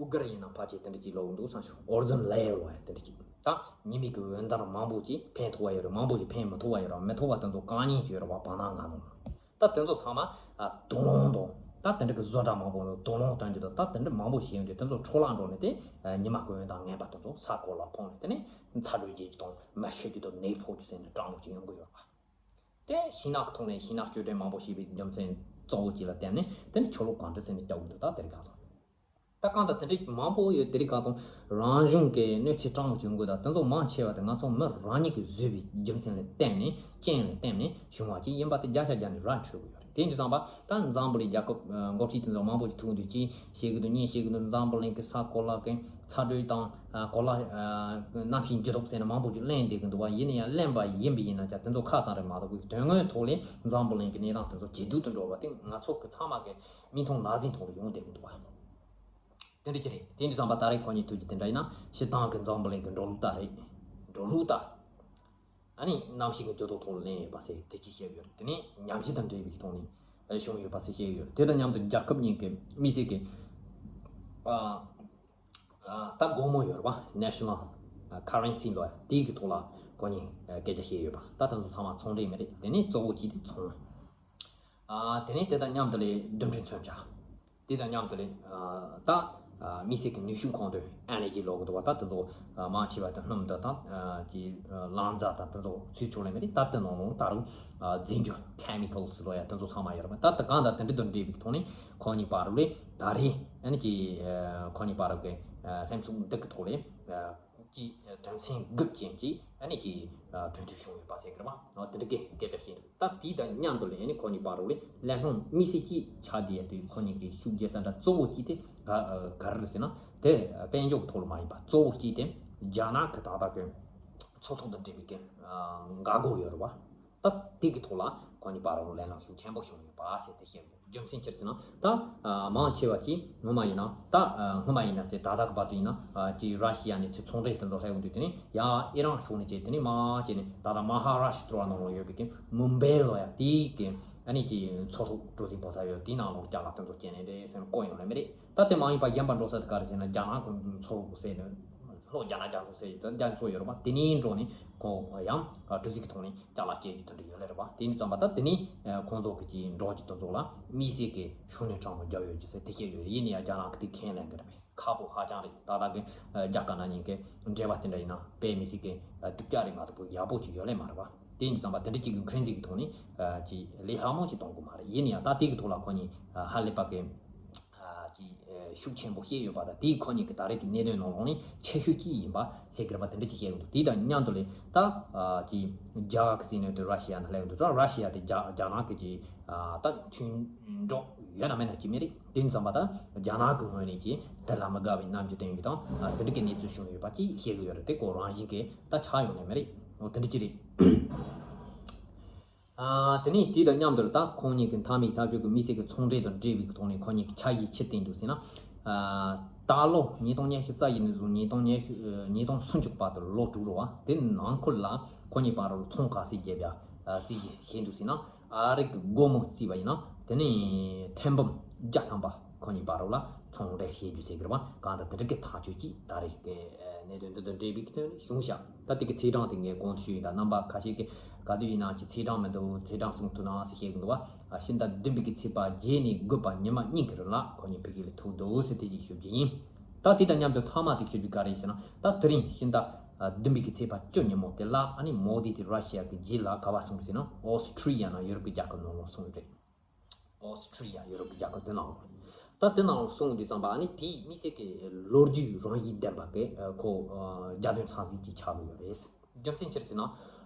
ཨུ་གར་ཡིན་ན་ཕལ་ཆེར་དེ་འདྲ་ཅིག་ལབ་འདུག་བསམ་བྱུང་། ཨོ་ཛོན་ལེ་ཡར་ལབ་ཡ་དེ་འདྲ་ཅིག་ད་ཉི་མའི་གི་འོད་མདངས་མང་པོ་ཅིག་ཕན་ཐོགས་པ་ཡོད་རེད། མང་པོ་ཅིག་ཕན་མི་ཐོགས་པ་ཡོད་རེད། མི་ཐོགས་པ་དེ་ཚོ་གང་ཉིད་ཅིག་ཡོད་རེད་བ། བར་སྣང་ང་ནོ། ད་དེ་ཚོ་ཚང་མ་ཨ་དུག་རླངས་དང་ད་དེ་འདྲ་གི་བཟོ་གྲྭ་མང་པོ་ནས་དུག་རླངས་བཏོན་རྒྱུ་དང་ད་དེ་འདྲ་མང་པོ་བྱས་ཡོང་དུས་དེ་ཚོ་འཕྲོ་བརླག་འགྲོ་ནས་དེ་ཉི་མ་གི་འོད་མདངས་ངན་པ་དེ་ཚོ་ས་གོ་ལ་ཕོག་ནས་དེ་ནས་ཚ་དྲོད་རྒྱས་རྒྱུ་དང་མི་ཤི་རྒྱུ་དང་ནད་ཕོག་རྒྱུ་ཟེར་ནས་གྲང་མོ་ཅིག་ཡོང་གི་ཡོད་རེད་བ། དེ་ཤིང་ནགས་ཐོག་ནས་ཤིང་ནགས་གཅོད་འབྲེག་མང་པོ་བྱས་པའི་རྒྱུ་མཚན་གཙོ་བོ་གཅིག་ལ་བརྟེན་ནས་དེ་ནི་ཆུ་ལོག་གང་འདྲ་ཟེར་ནས་རྒྱག་གི་འདུག་ད་དེ་རིགས་ག་ཚོད། ད་གང་ལྟར་དེ་འདྲའི་མང་པོ་ཡོད་དེ་རིགས་ག་ཚོད་རང་བྱུང་གི་གནོད་འཚེ་སྤྲང་བོ་བྱུང་དགོས། ད་དེ་ཚོ་མང་ཆེ་བ་དེ་ང་ཚོ་མི་རང་ཉིད་ཀྱིས་བཟོས་པའི་རྒྱུ་མཚན་ལ་བརྟེན་ནས་རྐྱེན་ལ་བརྟེན་ནས་བྱུང་བ་ཅིག་ཡིན་པ་དེ་བརྒྱ་ཆ་བརྒྱ་ནས་ར་འཕྲོད་དགོས་ཡོད་རེད། དེ་ཡིན་དུས་ཙམ་པ་ད་འཛམ་བུ་གླིང་རྒྱལ་ཁབ་འགོ་ཁྲིད་དེ་ཚོ་མང་པོ་ཞིག་ཐུག་འདུག་ཅིག་བཤད་ཀྱི་འདུག་གཉིས་བཤད་ཀྱི་འདུག་འཛམ་བུ་གླིང་གི་ས་གོ་ལ་གི་ཚ་དྲོད་དང་གོ་ལ་གནམ་གཤིས་འགྱུར་ལྡོག་ཟེར་ནས་མང་པོ་ཞིག་གླེང་བསྡད་ཀྱི་འདུག་བ། ཡིན་ན་ཡང་གླེང་པ་ཡིན་པ་ཡིན་ན་ཀྱང་དེ་ཚོ་ཁག་ཙམ་རེད་མ་གཏོགས་དོན་དངོས་ཐོག་ལས་འཛམ་བུ་གླིང་གི་གནས་སྟངས་དེ་ཚོ་ཇེ་སྡུག་ཏུ་འགྲོ་བ་དེ་ང་ཚོ་གི་ཚང་མ་གི་མིག་མཐོང་ལག་ཟིན་ཐོག་ལ་ཡོང་བསྡད་ཀྱི་འདུག་བ། དེ་འདྲ་ཅི་རེད། དེ་འདྲ་ཙམ་པ་ད་རེས་ཁོ་གཉིས་ཐུག་རྒྱུ་དེ་འདྲ་ཡིན་ན་སྤྱིར་བཏང་གི་འཛམ་བུ་གླིང་གི་འགྲོ་ལུགས་ལྟར་རེད། འགྲོ་ལུགས་ལྟར། ཨ་ནི་གནམ་གཤིས་ཀྱི་འགྱུར་ལྡོག་ཐོག་ལ་གླེང་ཡོད་པ་ཟེར་དེ་ཅིག་བཤད་ཡོད་རེད། དེ་ནས་ཉམས་ཞིབ་དང་འབྲེལ་བའི་ཐོག་ནས་བྱུང་ཡོད་པ་ཟེར་བཤད་ཡོད་རེད། དེ་དང་མཉམ་དུ་རྒྱལ་ཁབ་གཉིས་ཀྱི་དམིགས་བསལ་གྱི་ཨ་ཨ་ད་སྒོར་མོ་ཡོད་རེད་པ། National Currency ལོ་ཡ་དེའི་གི་ཐོག་ལ་ཁོ་གཉིས་སྐད་ཆ་བཤད་ཡོད་པ། ད་དེ་ཚོ་ཚང་མ་ཚོང་འབྲེལ་མི་རེད། དེ་ནས་གཙོ་བོ་གཅིག་དེ་ཚོང་། ཨ་དེ་ནས་དེ་དང་མཉམ་དུ་ལས་རྡུལ་ཕྲན་མཚོན་ཆ། དེ་དང་མཉམ་དུ་ལས་ཨ་ད་ཨ་དམིགས་བསལ་གྱི་ནུས་ཤུགས་གོང་འཕེལ་ཨེ་ནར་ཇི་ལབ་ཀྱི་འདུག་བ། ད་དེ་ཚོ་ཨ་མང་ཆེ་བ་དེ་སྣུམ་དང་ད་ཨ་ཀྱི་ཨ་རླངས་རྫས་དང་དེ་ཚོ་ཚུད་ཆོག་ལེ་མི་རེད། ད་དེ་ནང་ལོགས་ད་རུང་ཨ་རྫས་འགྱུར་Chemicals ལོ་ཡ་དེ་ཚོ་ཚང་མ་ཡོད་རེད། ད་དེ་གང་དང་དེ་འདྲ་དང་འབྲེལ་བའི་ཐོག་ནས་ཁོ་གཉིས་བར་ལས་ད་རེས་ཨ་ནི་ཀྱི་ཨ་ཁོ་གཉིས་བར་གྱི་ཨ་ལྷན་ཚོགས་འདི་གི་ཐོག་ལས་ཨ། ཀྱི་དོན་ཚན་དགུ་ཅན་གྱི་ཨ་ནི་ཀྱི་གྲོས་མཐུན་བྱུང་ཡོད་པ་ཟེར་གི་རེད་བ། དེ་འདྲ་གི་སྐད་ཆ་བཤད་འདུག་ད་དེ་དང་མཉམ་དུ་ལ་ཨ་ནི་ཁོ་གཉིས་བར་རོགས་ལས་ལས་སློང་དམིགས་བསལ་གྱི་ཆ་དེ་ཡ་དེ་ཁོ་གཉིས་ཀྱི་ཤུགས་རྒྱས་ས་འདྲ་གཙོ་བོ་གཅིག་དེ་ག་ག་རེ་རེད་ཟེར་ན་དེ་དཔལ་འབྱོར་གྱི་ཐོག་ལ་མ་ཡིན་པ་གཙོ་བོ་གཅིག་དེ་རྒྱ་ནག་གི་ད་ལྟ་གི་མཚོ་ཐོག་དང་འབྲེལ་བའི་གི་འགག་སྒོ་ཡོད་རེད་བ། ད་དེ་གི་ཐོག་ལ་ཁོ་གཉིས་བར་རོགས་ལས་སློང་ཤུགས་ཆེན་པོ་བྱུང་ཡོད་པ་ཟེར་དེ་བཤད་དགོས། རྒྱུ་མཚན་ཅི་རེད་ཟེར་ན་ད་མང་ཆེ་བ་གྱིས་སྔོན་མ་ཡིན་ན་ད་སྔོན་མ་ཡིན་ན་ཟེར་ད་ལྟ་གི་བར་དུ་ཡིན་ན་ཀྱི་ར་ཤི་ཡ་ནས་ཚུར་ཚོང་འབྲེལ་དེ་ཚོ་སླེབས་ཡོང་དུས་དེ་ནས་ཡ་ཨི་རན་ཕྱོགས་ནས་བྱས་དེ་ནས་མ་བྱས་ནས་ད་ལྟ་མ་ཧ་ར་ཤི་ཏྲ་ནང་ལ་ཡོད་པའི་གི་མུམ་བྷེ་ལོ་ཡ་དེའི་གི་ཨ་ནི་ཀྱི་མཚོ་ཐོག་གྲུ་གཟིངས་ཕོ་ས་ཡོད་དེའི་ནང་ལོགས་ཅ་ལག་དེ་ཚོ་སྐྱེལ་ནས་འདྲེ་ཟེར་ནས་བསྐོ་ཡོང་ལེ་མི་རེད། ད་དེ་མ་ཡིན་པ་གཞན་པ་འགྲོ་ས་དེ་ག་རེ་ཟེར་ན་རྒྱ་ནག་གི་མཚོ་ཟེར་ནས་ལྷོ་རྒྱ་ནག་རྒྱ་མཚོ་ཟེར་ཡོད་ད་རྒྱ་མཚོ་ཡོད་རེད་པ། དེ་ནས་འགྲོ་ནས་ཁོ་ཡང་གྲུ་གཟིངས་ཀྱི་ཐོག་ནས་ཅ་ལག་སྐྱེལ་རྒྱུ་དེ་འདྲ་ཡོད་ལེ་རེད་པ། དེ་ནས་ཙམ་པ་ད་དེ་ནས་ཁོང་ཚོ་གི་ཀྱི་འགྲོ་རྒྱུ་དེ་ཚོ་ལ་དམིགས་བསལ་གྱི་ཤུགས་སྣོན་གྲངས་མང་རྒྱག་ཡོད་ཀྱི་ཟེར་དེ་བཤད་ཡོད་རེད། ཡིན་ན་ཡང་རྒྱ་ནག་གི་དེ་ཁས་ལེན་གི་རེད་པས། ཁག་པོ་ཧ་ཅང་རེད། ད་ལྟ་གི་རྒྱ་དཀར་ནག་གཉིས་ཀྱི་འབྲེལ་བ་དེ་འདྲ་ཡིན་ན་དཔེ་མི་སྲིད་ཀྱི་སྡུག་ཅག་རེད་མ་གཏོགས་ཡག་པོ་ཅིག་ཡོད་ལེ་མ་རེད་པ། དེ་ཡིན་ཙམ་པ་དེ་འདྲ་ཅིག་གི་འཁོན་འཛིན་གྱི་ཐོག་ནས་ཀྱི་ལས་སླ་མོ་ཅིག་གཏོང་དགོས་མ་རེད། ཡིན་ན་ཡང་ད་དེ་གི་ཐོག་ལ་ཁོ་གཉིས་ཧ་ལས་པ་གི་ཀྱི་ཤུགས་ཆེན་པོ་བཤད་ཡོད་པ་དང་དེའི་ཁོ་གཉིས་ཀྱི་ད་རེས་ཀྱི་གནད་དོན་ནང་ལོགས་ནས་ཆེ་ཤོས་གཅིག་ཡིན་པ་ཟེར་གི་རེད་པ། དེ་འདྲ་ཅིག་བཤད་ཡོང་འདུག་དེ་དང་མཉམ་དུ་ལས་ད་ཀྱི་རྒྱ་གར་གྱི་སྲིད་བློན་དེ་ར་ཤི་ཡ་ནས་སླེབས་ཡོང་འདུག་ར་ཤི་ཡ་དེ་རྒྱ་རྒྱ་ནག་གི་ཀྱི་ད་མཐུན་གྲོགས་ཡོད་ན་མེད་ན་ཅི་མི་རེད། དེ་ཙམ་པ་ད་རྒྱ་ནག་གི་ངོས་ནས་ཀྱི་དེ་ལ་མི་དགའ་བའི་རྣམ་འགྱུར་བསྟན་ཡོད་དང་དེ་འདྲ་གི་གནས་ཚུལ་བྱུང་ཡོད་པ་ཅིག་བཤད་གི་ཡོད་རེད། དེ་ཁོ་རང་བཞིན་གྱི་ད་ཆགས་ཡོང་ནས་མི་རེད། འོ་དེ་འདྲ་ཅི་རེད། ཨ་དེ་ནས་དེ་དང་མཉམ་དུ་ད་ཁོང་གཉིས་ཀྱི་མཐའ་མའི་ཐག་གཅོད་ཀྱི་དམིགས་བསལ་གྱི་ཚོང་འབྲེལ་དང་འབྲེལ་བའི་ཐོག་ནས་ཁོང་གཉིས་ཀྱི་ཆ་ཡིག་ཕྱིར་བསྟན་འདུག་ཟེར་ན། ཨ་ད་ལོ་ཉིས་སྟོང་ཉི་ཤུ་རྩ་བཞི་ནས་བཟུང་ཉིས་སྟོང་ཉི་ཤུ་ཉིས་སྟོང་སུམ་ཅུ་བར་དུ་ལོ་དྲུག་རེད་བ། དེ་ནང་ཁུལ་ལ་ཁོང་གཉིས་བར་ལ་ཚོང་ག་ཚད་བརྒྱབ་ཡ་རྩིས་བྱས་འདུག་ཟེར་ན། ཨ་རི་གི་སྒོར་མོ་བརྩིས་པ་ཡིན་ན་ དེ་ནས་ཐེར་འབུམ་བརྒྱ་ཐམ་པ་ཁོ་གཉིས་བར་ལ་ཚོང་འབྲེལ་བྱེད་རྒྱུ་ཟེར་གི་རེད་བ། གང་ལྟར་དེ་འདྲ་གི་ཐག་གཅོད་ཅིག་ད་རེས་ཀྱི་གནད་དོན་འདི་དང་འབྲེལ་བའི་གི་ཐོག་ནས་བྱུང་ཤག་ད་དེ་གི་ཚེས་གྲངས་དེ་ངས་གོང་དུ་ཞུས་ཡིན། ད་རྣམ་པ་ཁ་ཤས་ཀྱིས་ག་དུས་ཡིན་ནའང་ཅི་ཚེས་གྲངས་མི་འདུག་ཚེས་གྲངས་གསུང་ཐུབ་ན་ཟེར་བཤད་གི་འདུག་བ། ཕྱི་ཟླ་བདུན་པའི་གི་ཚེས་པ་བརྒྱད་ནས་དགུ་པ་ཉི་མ་གཉིས་ཀྱི་རིང་ལ་ཁོ་གཉིས་ཕ་གི་ལ་ཐུག་འདུག་ཟེར་དེ་ཅིག་ཞུ་རྒྱུ་ཡིན། ད་དེ་དང་མཉམ་དུ་མཐའ་མ་དེ་ཞུ་རྒྱུ་ག་རེ་ཡིན་ཟེར་ན། ད་དེ་རིང་ཕྱི་ཟླ་བདུན་པའི་གི་ཚེས་པ་བཅུ་ཉིན་མོ་དེ་ལ་ཨ་ནི་མོ་དི་དེ་ར་ཤི་ཡ་གི་རྗེས་ལ་ག་བ་སོང་ཟེར་ན། ཨོ་སི་ཁྲུ་ལི་ཡ་ནང་ཡོ་རོབ་ཀྱི་རྒྱལ་ཁབ་ནང་ལ་སོང་རེད། ཨོ་སི་ཁྲུ་ལི་ཡ་ཡོ་རོབ་ཀྱི་རྒྱལ་ཁབ་དེ་ནང་ལ། ད་དེ་ནང་ལ་སོང་དུས་ཙམ་པ་ཨ་ནི་དེའི་དམིགས་བསལ་གྱི་ལོ་རྒྱུས་རང་བཞིན་ལྡན་པ་གི་ཁོ་རྒྱལ་དོན་ཚང་ཟིག་ཅིག་ཆགས་ཡོད་རེད། རྒྱུ་མཚན་ཅི་རེད་ཟེར་ན།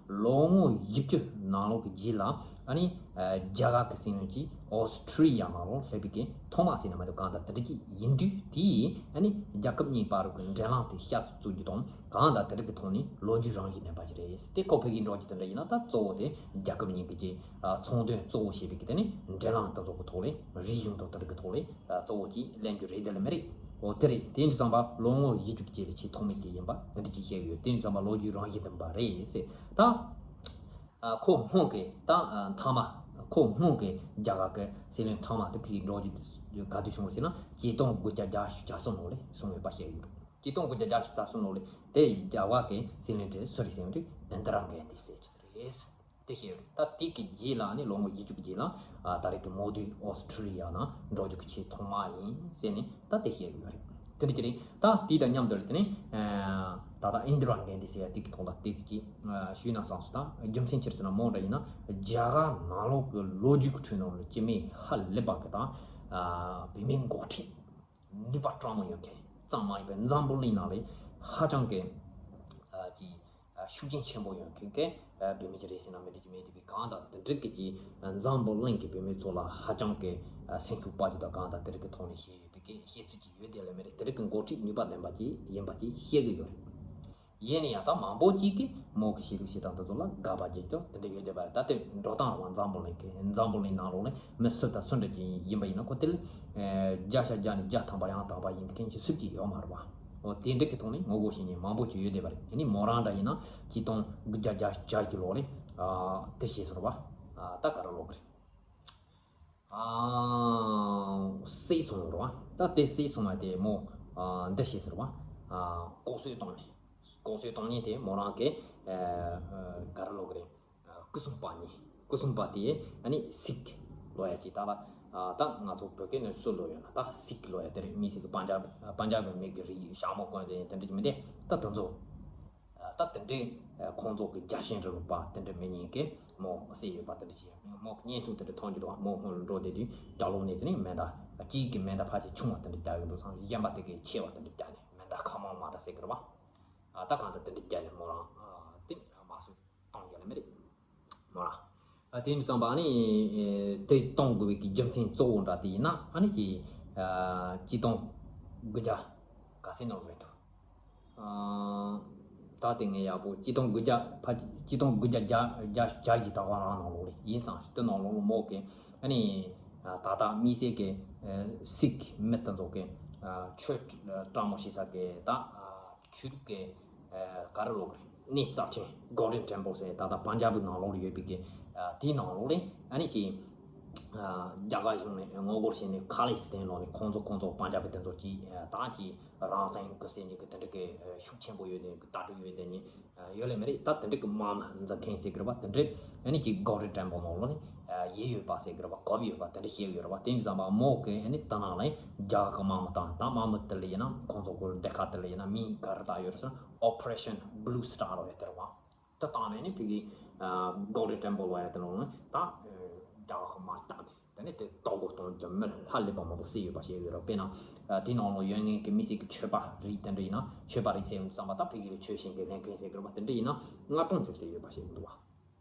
ལོ་ངོ་བཞི་བཅུ་ནང་ལོགས་ཀྱི་རྗེས་ལ་ཨ་ནི་རྒྱ་གར་གྱི་སྲིད་བློན་གྱིས་ཨོ་སི་ཁྲུ་ལི་ཡ་ནང་ལོགས་སླེབས་པའི་གི་ཐོག་མ་ཟེར་ན་མི་འདུག་གང་ལྟར་དེ་འདྲ་ཅིག་ཡིན་དུས། དེ་ཨ་ནི་རྒྱལ་ཁབ་གཉིས་བར་གྱི་འབྲེལ་ལམ་དེ་ཤ་ཚ་བཙུགས་རྒྱུ་དང་། གང་ལྟར་དེ་འདྲ་གི་ཐོག་ནས་ལོ་རྒྱུས་རང་བཞིན་ལྡན་པ་ཞིག་རེད། དེ་ཁོ་ཕ་གིར་འགྲོ་རྒྱུ་དེ་འདྲ་ཡིན་ན། ད་གཙོ་བོ་དེ་རྒྱལ་ཁབ་གཉིས་ཀྱི་ཚོང་དོན་གཙོ་བོ་བྱེད་པའི་གི་དེ་ནི་འབྲེལ་ལམ་དེ་ཚོ་གི་ཐོག་ལས། རིག་གཞུང་དང་དེ་འདྲ་གི་ཐོག་ལས་གཙོ་བོ་ཅིག་ལེན་རྒྱུ་རེད། དེ་ལ་མི་རེད། འོ་དེ་རེད། དེ་ཡིན་དུས་ཙམ་པ་ལོ་ངོ་བཞི་བཅུ་གི་རྗེས་ལ་ཆེས་ཐོག་མའི་དེ་ཡིན་པ་དེ་འདྲ་ཅིག་བཤད་ཡོད། དེ་ཡིན་དུས་ཙམ་པ་ལོ་རྒྱུས་རང་བཞིན་ལྡན་པ་རེད་ཟེར། ད་ཨ་ཁོ་སྔོན་གྱི་ད་ཨ་མཐའ་མ་ཁོ་སྔོན་གྱི་རྒྱ་གར་གྱི་སྲིད་བློན་མཐའ་མ་དེ་ཕ་གིར་འགྲོ་རྒྱུ་དེ་ག་དུས་བྱུང་བ་ཟེར་ན། ཆིག་སྟོང་དགུ་བརྒྱ་བརྒྱད་ཅུ་གྱ་གསུམ་ལོ་ལ་སོང་ཡོད་པ་བཤད་ཡོད། ཆིག་སྟོང་དགུ་བརྒྱ་བརྒྱད་ཅུ་གྱ་གསུམ་ལོ་ལ་དེ་རྒྱ་གར་གྱི་སྲིད་བློན་དེ་སུ་རེད་ཟེར་ཡོང་དུས་ཨིན་དི་ར་གྷན་དྷི་ཟེར་གྱི་རེད། དེ་བཤད་ཡོད་རེད། ད་དེ་གི་རྗེས་ལ་ནི་ལོ་ངོ་བཞི་བཅུ་གི་རྗེས་ལ་ཨ་ད་རེས་ཀྱི་མོ་དི་ཨོ་སི་ཁྲུ་ལི་ཡ་ནང་འགྲོ་རྒྱུ་གི་ཆེས་ཐོག་མ་ཡིན་ཟེར་ནས་ད་དེ་བཤད་ཡོད་རེད། དེ་འདྲ་ཅིག་རེད། ད་དེ་དང་མཉམ་དུ་ལ་དེ་ནས་ཨ་ད་ལྟ་ཨིན་དི་ར་གྷན་དྷི་ཟེར་ཡ་དེ་གི་ཐོག་ལ་ཏོག་ཙམ་ཅིག་ཨ་ཞུས་ན་བསམ་སོང་། ད་རྒྱུ་མཚན་ཅི་རེད་ཟེར་ན། མོ་འདྲ་ཡིན་ན་རྒྱ་གར་ནང་ལོགས་ཀྱི་ལོ་རྒྱུས་ཀྱི་ཁྲོད་ནང་ལ་སྤྱི་མི་ཧ་ལས་པ་གི་དང་ཨ་བུད་མེད་འགོ་ཁྲིད་ནུས་པ་དྲང་མོ་ཡོད་མཁན་ཙམ་མ་ཡིན་པའི་འཛམ་བུ་གླིང་ནང་ལ་ཧ་ཅང་གི་ཨ་ཅིག་ཤུགས་རྐྱེན་ཆེན་པོ་ཡོད་མཁན་གྱི་བུད་མེད་ཅིག་རེད་ཟེར་ན་མི་འགྲིག་གི་མེད་དེ། བའི་གང་དང་དེ་འདྲ་གི་ཅིག་འཛམ་བུ་གླིང་གི་བུད་མེད་ཚོ་ལ་ཧ་ཅང་གི་སེམས་ཤུགས་སྤར་རྒྱུ་དང་། གང་དང་དེ་འདྲ་གི་ཐོག་ནས་བཤད་ཡོད་པའི་གི་བཤད་ཚུལ་ཅིག་ཡོད་དེ་ལ་མི་རེད། དེ་འདྲ་གི་འགོ་ཁྲིད་ནུས་པ་ལྡན་པ་ཅིག་ཡིན་པ་ཅིག་བཤད་གི་ཡོད་རེད། ཡིན་ན་ཡང་ད་མང་པོ་ཅིག་གིས་མོ་གི་བཤད་ལུགས་བཤད་སྟངས་དེ་ཚོ་ལ་དགག་པ་བརྒྱབ་ཀྱང་དེ་འདྲ་ཡོད་བསྡད་པ་རེད། ད་དེ་འགྲོ་སྟངས་རང་འཛམ་བུ་གླིང་གི་འཛམ་བུ་གླིང་ནང་ལོགས་ནས་མི་སུ་དང་སུ་འདྲ་ཅིག་ཡིན་པ་ཡིན་ན། ཁོ་དེ་ལ་བརྒྱ་ཆ་བརྒྱ་ནས་བརྒྱ་ཐམ་པ་ཡང་དག་པ་ཡིན་མཁན་ཅིག་སུ་གཅིག་ཡོད་མ་རེད་པ། འོ་དེ་འདྲ་གི་ཐོག་ནས་ངོ་རྒོལ་བྱེད་མཁན་མང་པོ་ཅིག་ཡོད་བསྡད་པ་རེད། ཡིན་ནའི་མོ་རང་འདྲ་ཡིན་ན་ཆིག་སྟོང་དགུ་བརྒྱ་བརྒྱད་ཅུ་གྱ་གི་ལོ་ལ་ཨ་དེ་བཤད་སོང་རེད་པ། ཨ་ད་ག་རེ་ལབ་གི་རེད། ཨ་བསད་སོང་རེད་པ། ད་དེ་བསད་སོང་བ་དེ་མོ་ཨ་འདི་བཤད་སོང་རེད་པ། ཨ་ལྐོག་གསོད་བཏང་ནས། ལྐོག་གསོད་བཏང་མཁན་དེ་མོ་རང་གི་ཨ་ག་རེ་ལབ་གི་རེད། སྐུ་སྲུང་པ་གཉིས། སྐུ་སྲུང་པ་དེ་ཨ་ནི་སིག་ལབ་ཡ་ཅིག་ད་ལ་ཨ་ད་ང་ཚོ་བོད་སྐད་ནང་སུ་ལབ་ཡོད་ན། ད་སིག་ལབ་ཡ་དེ་རེད། མི་སིག་གི་པན་ཇབ་པན་ཇབ་གི་མི་གི་རིགས་ཞྭ་མོ་གོན་དེ་དེ་འདྲ་ཅིག་མི་འདུག་ད་དེ་ཚོ་ཨ་ད་དེ་འདྲའི་ཨ་ཁོང་ཚོ་གི་རྒྱལ་ཞེན་རིང་ལུགས་པ་དེ་འདྲ་མི་གཉིས་ཀས་མོ་བསད་ཡོད་པ་དེ་འདྲ་ཅིག་མོ་གི་བརྙན་ཐུང་དེ་འདྲ་མཐོང་རྒྱུ་འདུག་མོ་སྔོན་ལ་འགྲོ་བསྡད་དུས་ལྕགས་ལོག་ནས་དེ་ནས་མེ་མདའ་གཅིག་གི་མེ་མདའ་ཕལ་ཆེར་ཆུང་བ་དེ་འདྲ་རྒྱག་གི་འདུག་ཙང་གཞན་པ་དེ་གས་ཆེ་བ་དེ་འདྲ་རྒྱག་ནས་མེ་མདའ་ཁ་མང་མང་འདྲ་བསད་གི་རེད་པ། ཨ་ད་གང་ལྟར་དེ་འདྲ་རྒྱག་ནས་མོ་རང་ཨ་དེ་མ་སུ་གཏོང་རྒྱུ་ལ་མི་རེད། མོ་རང་ཨ་དེ་ཡིན་དུས་ཙམ་པ་ཨ་ནི་དེ་གཏོང་དགོས་པའི་གི་རྒྱུ་མཚན་གཙོ་བོ་འདྲ་དེ་ཡིན་ན། ཨ་ནི་ཅིག་ཨ་ཆིག་སྟོང་དགུ་བརྒྱ་ག་ཚོད་ནང་རེད་འདུག་ཨ་ད་དེ་ངས་ཡག་པོ་ཆིག་སྟོང་དགུ་བརྒྱ་ཕ་ཆིག་སྟོང་དགུ་བརྒྱ་བརྒྱ་བརྒྱ་བཞི་ད་ག་རང་ནང་ལོགས་རེད། ཡིན་ཙང་དེ་ནང་ལོགས་ལ་མོ་གི་ཨ་ནི་ཨ་ད་ལྟ་དམིགས་བསལ་གི་ཨ་སིག་མི་དེ་ཚོ་གི་ཨ་ཆོས་དྲང་མོ་བྱེད་ས་གི་ད་ཨ་ཆོས་ལུགས་ཀྱི་ཨ་ག་རེ་ལབ་དགོས་རེད། གནས་རྩ་ཆེན་Golden Temple ཟེར་ད་ལྟ་པན་ཇབ་གི་ནང་ལོགས་ལ་ཡོད་པའི་གི་ཨ་དེའི་ནང་ལོགས་ལ་ཨ་ནི་ཅིག་ཨ་རྒྱ་གར་གཞུང་ནས་ངོ་རྒོལ་བྱས་ནས་ཁ་ལི་སི་ཐན་ལོག་ནས་ཁོང་ཚོ་ཁོང་ཚོ་པན་ཇབ་གི་དེ་ཚོ་ཅིག་ཨ་ད་ཅིག་རང་བཙན་ཡིན་གི་ཟེར་ནས་གི་དེ་འདྲ་གི་ཨ་ཤུགས་ཆེན་པོ་ཡོད་ནས་གི་ལྟ་གྲུབ་ཡོད་དེ་ནི་ཨ་ཡོད་ལེ་མ་རེད། ད་དེ་འདྲ་གི་དམག་མི་འཛིང་མཁན་ཟེར་གི་རེད་པ། དེ་འདྲ་ཨ་ནི་ཅིག་Golden Temple ནང་ལོགས་ནས་ཨ་ཡོད་ཡོད་པ་ཟེར་གི་རེད་པ། གོ་བ་ཡོད་པ་དེ་འདྲ་བཤད་གི་ཡོད་རེད་པ། དེ་ཡིན་དུས་ཙམ་པ་མོ་གི་ཨ་ནི་དེ་ནང་ལ་རྒྱ་གར་གི་དམག་མི་དང་ད་དམག་མི་དེ་ལ་ཡིན་ན་ཁོང་ཚོ་གི་སྡེ་ཁག་དེ་ལ་ཡིན་ན་མིང་ག་རེ་བཏགས་ཡོད་རེད་ཟེར་ན་Operation Blue Star ལབ་ཡོད་དེ་རེད་པ། དེ་བཏང་ནས་ནི་ཕ་གི་ཨ་Golden Temple ལབ་ཡ་དེ་ནང་ལ་ད་ཨ་རྒྱ་གར་གི་དམག་བཏང་ནས་དེ་ནས་དེ་གཏོར་རྒོལ་གཏོང་རྒྱུ་མི་ཧ་ལས་པ་མང་པོ་བསད་ཡོད་པ་བཤད་ཡོད་རེད། དཔེར་ན་ཨ་དེ་ནང་ལ་ཡོད་མཁན་གི་དམིགས་བསལ་གི་ཆོས་པ་རིགས་དེ་འདྲ་ཡིན་ན་ཆོས་པ་རིགས་ཟེར་ཡོང་དུས་ཙམ་པ་ད་ཕ་གི་ལ་ཆོས་བྱེད་མཁན་ལྷན་ཁང་ཟེར་གི་རེད་པ། དེ་འདྲ་ཡིན་ན་ལྔ་སྟོང་ཙམ་བསད་ཡོད་པ་བཤད་ཡོད་འདུག་བ།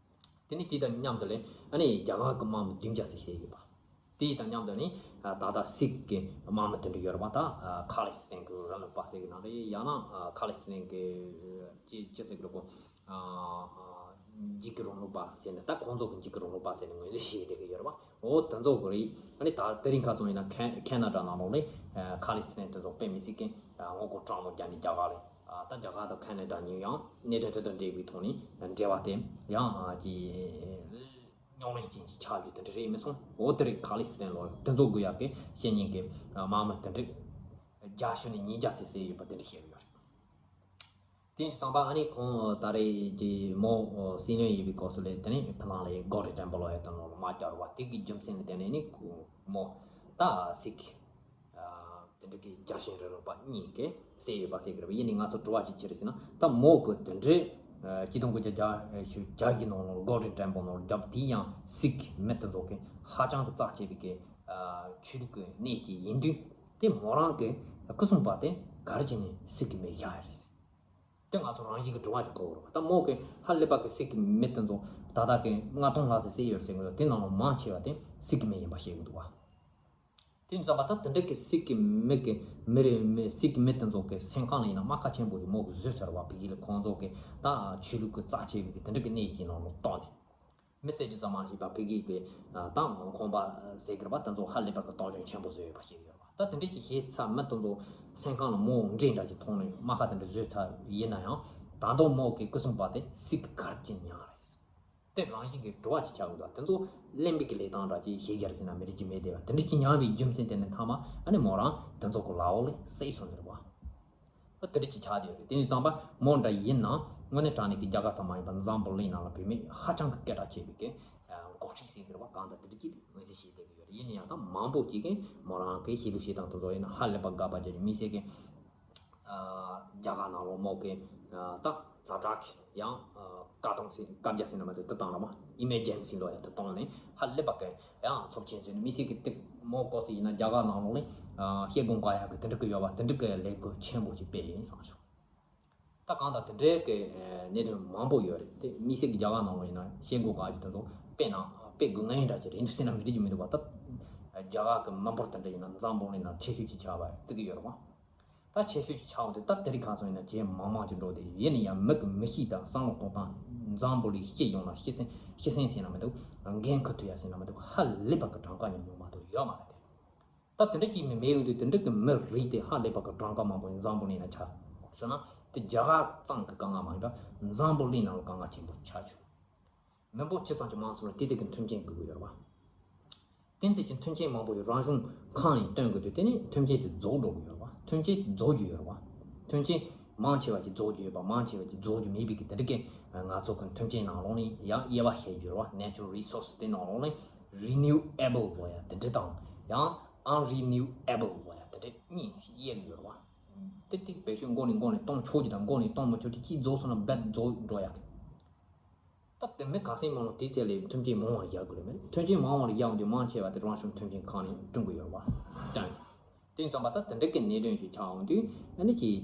དེ་ནས་དེ་དང་མཉམ་དུ་ལས་ཨ་ནི་རྒྱ་གར་གི་དམག་མི་བདུན་བརྒྱ་ཙམ་བསད་ཡོད་པ། དེ་དང་མཉམ་དུ་ནི་ཨ་ད་ལྟ་སིག་གི་དམག་མི་དེ་འདྲ་ཡོད་རེད་པ། ད་ཨ་ཁ་ལི་སི་ཐན་གི་རིང་ལུགས་པ་ཟེར་གི་ན་རེད། ཡང་ན་ཨ་ཁ་ལི་སི་ཐན་གི་ཅི་ཅི་ཟེར་གི་རེད་གོ། ཨ་ཨ་འཇིགས་སྐུལ་རིང་ལུགས་པ་ཟེར་ནས། ད་ཁོང་ཚོ་གི་འཇིགས་སྐུལ་རིང་ལུགས་པ་ཟེར་ནས་ངོས་འཛིན་བྱེད་བསྡད་གི་ཡོད་རེད་པ། འོ་དེ་ཚོ་གི་རེད། ཨ་ནི་ད་དེ་རིང་ཁ་སང་ཡིན་ན་ཁེ་ཁེ་ན་ཌ་ནང་ལོགས་ལ་ཨ་ཁ་ལི་སི་ཐན་དེ་ཚོ་དཔེ་མི་སྲིད་གི་ཨ་ངོ་རྒོལ་དྲང་མོ་རྒྱག་ནས་རྒྱ་གར་ལ་ཨ་ད་རྒྱ་གར་དང་ཁེ་ན་ཌ་གཉིས་ཡང་གནད་དོན་དེ་དང་འབྲེལ་བའི་ཐོག་ནས་འབྲེལ་བ་དེ་ཡང་ཨ་ཅི་ རྙོག་གླེང་ཅན་གྱི་ཆགས་རྒྱུ་དེ་འདྲ་རེད་མི་སོང་། འོ་དེ་རེད། ཁ་ལི་སི་ཐན་ལོ་དེ་ཚོ་དགོས་ཡག་གི་བཤེས་གཉེན་གྱི་དམག་མི་དེ་འདྲ་བརྒྱ་ཤོད་ནས་ཉིས་བརྒྱ་ཙམ་བསད་ཡོད་པ་དེ་འདྲ་བཤད་ཡོད་རེད། དེ་ཡིན་དུས་ཙམ་པ་ཨ་ནི་ཁོང་ད་རེས་ཀྱི་མོ་སྲིད་བློན་ཡིན་པའི་སྐབས་སུ་ལས་དེ་ནས་ཕི་ལང་ལ་ཡི་གོ་རི་ཊེམ་པལ་ལོ་ཡ་དང་ལོ་མ་བསྐྱར་བ་དེ་གི་རྒྱུ་མཚན་ལ་བརྟེན་ནས་ནི་མོ་ད་སིག་དེ་འདྲ་གི་རྒྱལ་ཞེན་རེ་རོགས་པ་གཉིས་ཀས་བསད་ཡོད་པ་ཟེར་གི་རེད་པ། ཡིན་ནའི་ང་ཚོ་དྲི་བ་ཅིག་བྱེད་རེད་ཟེར་ན། ད་མོ་གི་དེ་འདྲའི་སྤྱི་སྟོང་དགུ་བརྒྱ་བརྒྱད་ཅུ་གྱ་གི་ནང་ལོ་གོ་རི་ཊེམ་པལ་ནང་ལ་རྒྱབ་དེ་ཡང་སིག་མི་དེ་ཚོ་གི་ཧ་ཅང་གི་རྩ་ཆེ་བའི་གི་ཆོས་ལུགས་ཀྱི་གནས་ཀྱི་ཡིན་དུས། དེ་མོ་རང་གི་སྐུ་སྲུང་པ་དེ་ག་རེ་བྱས་ནས་སིག་གི་མི་བཞག་ཡ་རེད། དེ་ང་ཚོ་རང་བཞིན་གྱི་དྲི་བ་ཅིག་གོ་དགོས་རེད་པ། ད་མོ་གི་ཧ་ལས་པ་གི་སིག་གི་མི་དེ་ཚོ་ད་ལྟ་གི་ལྔ་སྟོང་ལྷག་ཙམ་བསད་ཡོད་ཟེར་གི་འདུག་དེ་ནང་ལ་མང་ཆེ་བ་དེ་སིག་གི་མི་ཡིན་པ་བཤད་གི་འདུག་བ། དེ་ཙམ་པ་ད་དེ་འདྲ་གི་སིག་གི་མི་གི་མི་རེ་མི་སིག་གི་མི་དེ་ཚོ་གི་སེམས་ཁམས་ལ་ཡིན་ན་རྨ་ཁ་ཆེན་པོ་ཞིག་མོ་གི་བཟོས་ཚར་བ། ཕ་གི་ལ་ཁོང་ཚོ་གི་ད་ཆོས་ལུགས་གི་རྩ་ཆེ་བའི་གི་དེ་འདྲ་གི་གནས་ཀྱི་ནང་ལ་གཏོགས་ནས། མི་བསད་རྒྱུ་ཙམ་མ་ཞིག་པ་ཕ་གི་གི་ད་ཁོང་པ་ཟེར་གི་རེད་པ། དེ་ཚོ་ཧ་ལས་པ་གི་རྟོག་ཞིབ་ཆེན་པོ་བཟོས་ཡོད་པ་ཞིག་ཡོད་རེད་པ། ད་དེ་འདྲ་ཅིག་བྱས་ཚར། མི་དེ་ཚོ་སེམས་ཁམས་ལ་མོ་འདྲེ་འདྲ་ཅིག་མཐོང་ནས་རྨ་ཁ་དེ་འདྲ་བཟོས་ཚར་ཡིན་ན་ཡང་། ད་དུང་མོ་གི་སྐུ་སྲུང་པ་དེ་སིག་གི་གར་གྱི་མྱང་རེད། དེ་རང་བཞིན་གྱི་དྲི་བ་ཅིག་ཆགས་འདུག་དེ་ཚོ་གླེན་པའི་གི་ལས་སྟངས་འདྲ་ཅིག་བྱེད་ཀྱི་རེད་ཟེར་ན་མི་འགྲིག་གི་མེད་དེ་བ། དེ་འདྲ་ཅིག་མྱངས་པའི་རྒྱུ་མཚན་དེ་ནི་མཐའ་མ་ཨ་ནི་མོ་རང་དེ་ཚོ་གི་ལག་འོག་ལ་བསད་སོང་ནི་རེད་བ། ཨ་དེ་འདྲ་ཅིག་ཆགས་བསྡད་ཡོད་རེད། དེ་ཡིན་ཙང་པ་མོ་འདྲ་ཡིན་ན་དངོས་གནས་དྲང་གནས་ཀྱི་རྒྱ་གར་ཙམ་མ་ཡིན་པར་འཛམ་བུ་གླིང་ནང་ལ་བུད་མེད་ཧ་ཅང་གི་སྐད་གྲགས་ཆེ་བའི་གི་འགོ་ཁྲིད་ཟེར་གི་རེད་བ། གང་ལྟར་དེ་འདྲ་ཅིག་ངོས་འཛིན་བྱས་བསྡད་ཀྱི་ཡོད་རེད། ཡིན་ན་ཡང་ད་མང་པོ་ཅིག་གིས་མོ་རང་གི་བྱེད་ལུགས་བྱེད་སྟངས་དེ་ཚོ་ཡིན་ན་ཧ་ལས་པ་དགག་པ་བརྒྱབ་ནས་དམིགས་བསལ་གྱི་རྒྱ་གར་ནང་ལོགས་མོ་གི་ད་ཛ་དྲག་གི་ཡང་བཀའ་གཏོང་ཟེར་བཀའ་རྒྱ་ཟེར་ན་མ་གཏོགས་དེ་བཏང་ར་མ་ཨི་མེ་ཇེན་སི་ལོ་ཡ་དེ་གཏོང་ནས་ཧ་ལས་པ་གི་ཡང་ཚབས་ཆེན་བཟོས་ནས། དམིགས་བསལ་གྱི་དེ་མོ་སྐོར་ཟེར་ཡིན་ན་རྒྱ་གར་ནང་ལོགས་ལ་བཤད་དགོངས་དགག་ཡག་གི་དེ་འདྲ་གི་ཡོད་པ། དེ་འདྲ་གི་ལས་འགུལ་ཆེན་པོ་ཅིག་སྤེལ་ཡིན་བསམ་བྱུང་། ད་གང་ལྟར་དེ་འདྲའི་གི་གནད་དོན་མང་པོ་ཡོད་རེད། དེ་དམིགས་བསལ་གྱི་རྒྱ་གར་ནང་ལོགས་ཡིན་ན་བཤད་དགོངས་དགག་རྒྱུ་དེ་ཚོ་དཔེ་ན་དཔེ་དགོས་ངེས་འདྲ་ཅིག་རེད་འདུག་ཟེར་ན་མི་འགྲིག་གི་མི་འདུག་བ། ད་རྒྱ་གར་གི་མི་འབོར་དེ་འདྲ་ཡིན་ན་འཛམ་བུ་གླིང་ནང་ཆེ་ཤོས་ཅིག་ཆགས་པ་བརྩི་གི་ཡོད་རེད་བ། ད་ཆེ་ཤོས་ཅིག་ཆགས་འོང་དུས་ད་དེ་རིང་ཁ་སང་ཡིན་ན་ཇེ་མང་མང་ཅིག་འགྲོ་བསྡད་ཡོད། ཡིན་ན་ཡང་མི་གི་མི་གཤིས་དང་བསམ་བློ་གཏོང་སྟངས། འཛམ་བུ་གླིང་སྤྱི་ཡོངས་ལ་སྤྱི་སེམས་སྤྱི་སེམས་ཟེར་ན་མི་འདུག་འགན་འཁུར་ཐུབ་ཡ་ཟེར་ན་མི་འདུག་ཧ་ལས་པ་གི་གྲངས་ཀ་ཉུང་ཉུང་མ་གཏོགས་ཡོད་མ་རེད་དེ། ད་དེ་འདྲ་ཅིག་མི་མེད་ཡོང་དུས་དེ་འདྲ་གི་མི་རིགས་དེ་ཧ་ལས་པ་གི་གྲངས་ཀ་མང་པོ་འཛམ་བུ་གླིང་ན་ཆགས་སོང་ན། དེ་རྒྱ་གར་ཙམ་གི་དཀའ་ངལ་མ་ཡིན་པ་འཛམ་བུ་གླིང་ནང་ལ་དཀའ་ངལ་ཆེན་པོ་ཆགས་བྱུང་། མི་འབོར་ཇི་ཙམ་གྱིས་མང་སོང་ལ་དེ་ཙམ་གྱི་མཐུན་རྐྱེན་དགོས་ཀྱི་ཡོད་རེད་བ། དེ་ཙམ་གྱི་མཐུན་རྐྱེན་མང་པོ་ཞིག་རང་བྱུང་ཁམས་ནས་བཏོན་དགོས་དུས་དེ་ནས་མཐུན་རྐྱེན་དེ་རྫོགས་འགྲོ་གི་ཡོད་རེད་བ། མཐུན་རྐྱེན་དེ་རྫོགས་རྒྱུ་ཡོད་རེད་བ། མཐུན་རྐྱེན་མང་ཆེ་བ་ཞིག་རྫོགས་རྒྱུ་ཡོད་པ། མང་ཆེ་བ་ཞིག་རྫོགས་རྒྱུ་མེད་པའི་གི་དེ་འདྲ་གི་ང་ཚོ་གི་མཐུན་རྐྱེན་ནང་ལོགས་ནས་ཡང་དབྱེ་བ་བཤད་རྒྱུ་རེད་བ། Natural Resource དེ་ནང་ལོགས་ནས་Renewable ལོ་ཡ་དེ་འདྲ་དང་ཡང་Unrenewable ལོ་ཡ་དེ་འདྲ་གཉིས་དབྱེ་གི་ཡོད་རེད་བ། དེ་དེ་བེད་སྤྱོད་མགོ་ནས་མགོ་ནས་གཏོང་ཆོག་རྒྱུ་དང་མགོ་ནས་གཏོང་མི་ཆོག་རྒྱུ། གཅིག་རྫོགས་སོང་ན་རྦད་རྫོགས་འགྲོ་ཡ་གི། ད་དེ་མི་ག་ཚད་མང་རུང་དེ་ཚད་ལས་མཐུན་རྐྱེན་མང་བ་བཞག་དགོས་རེད། མི་མཐུན་རྐྱེན་མང་བ་ལ་བཞག་འོང་དུས་མང་ཆེ་བ་དེ་རང་བྱུང་མཐུན་རྐྱེན་ཁང་ནས་བསྐྲུན་དགོས་ཡོད་རེད་བ། ད་དེ་ཙམ་པ་ད་དེ་འདྲ་གི་གནད་དོན་ཞིག་ཆགས་འོང་དུས་ཨ་ནི་ཅིག་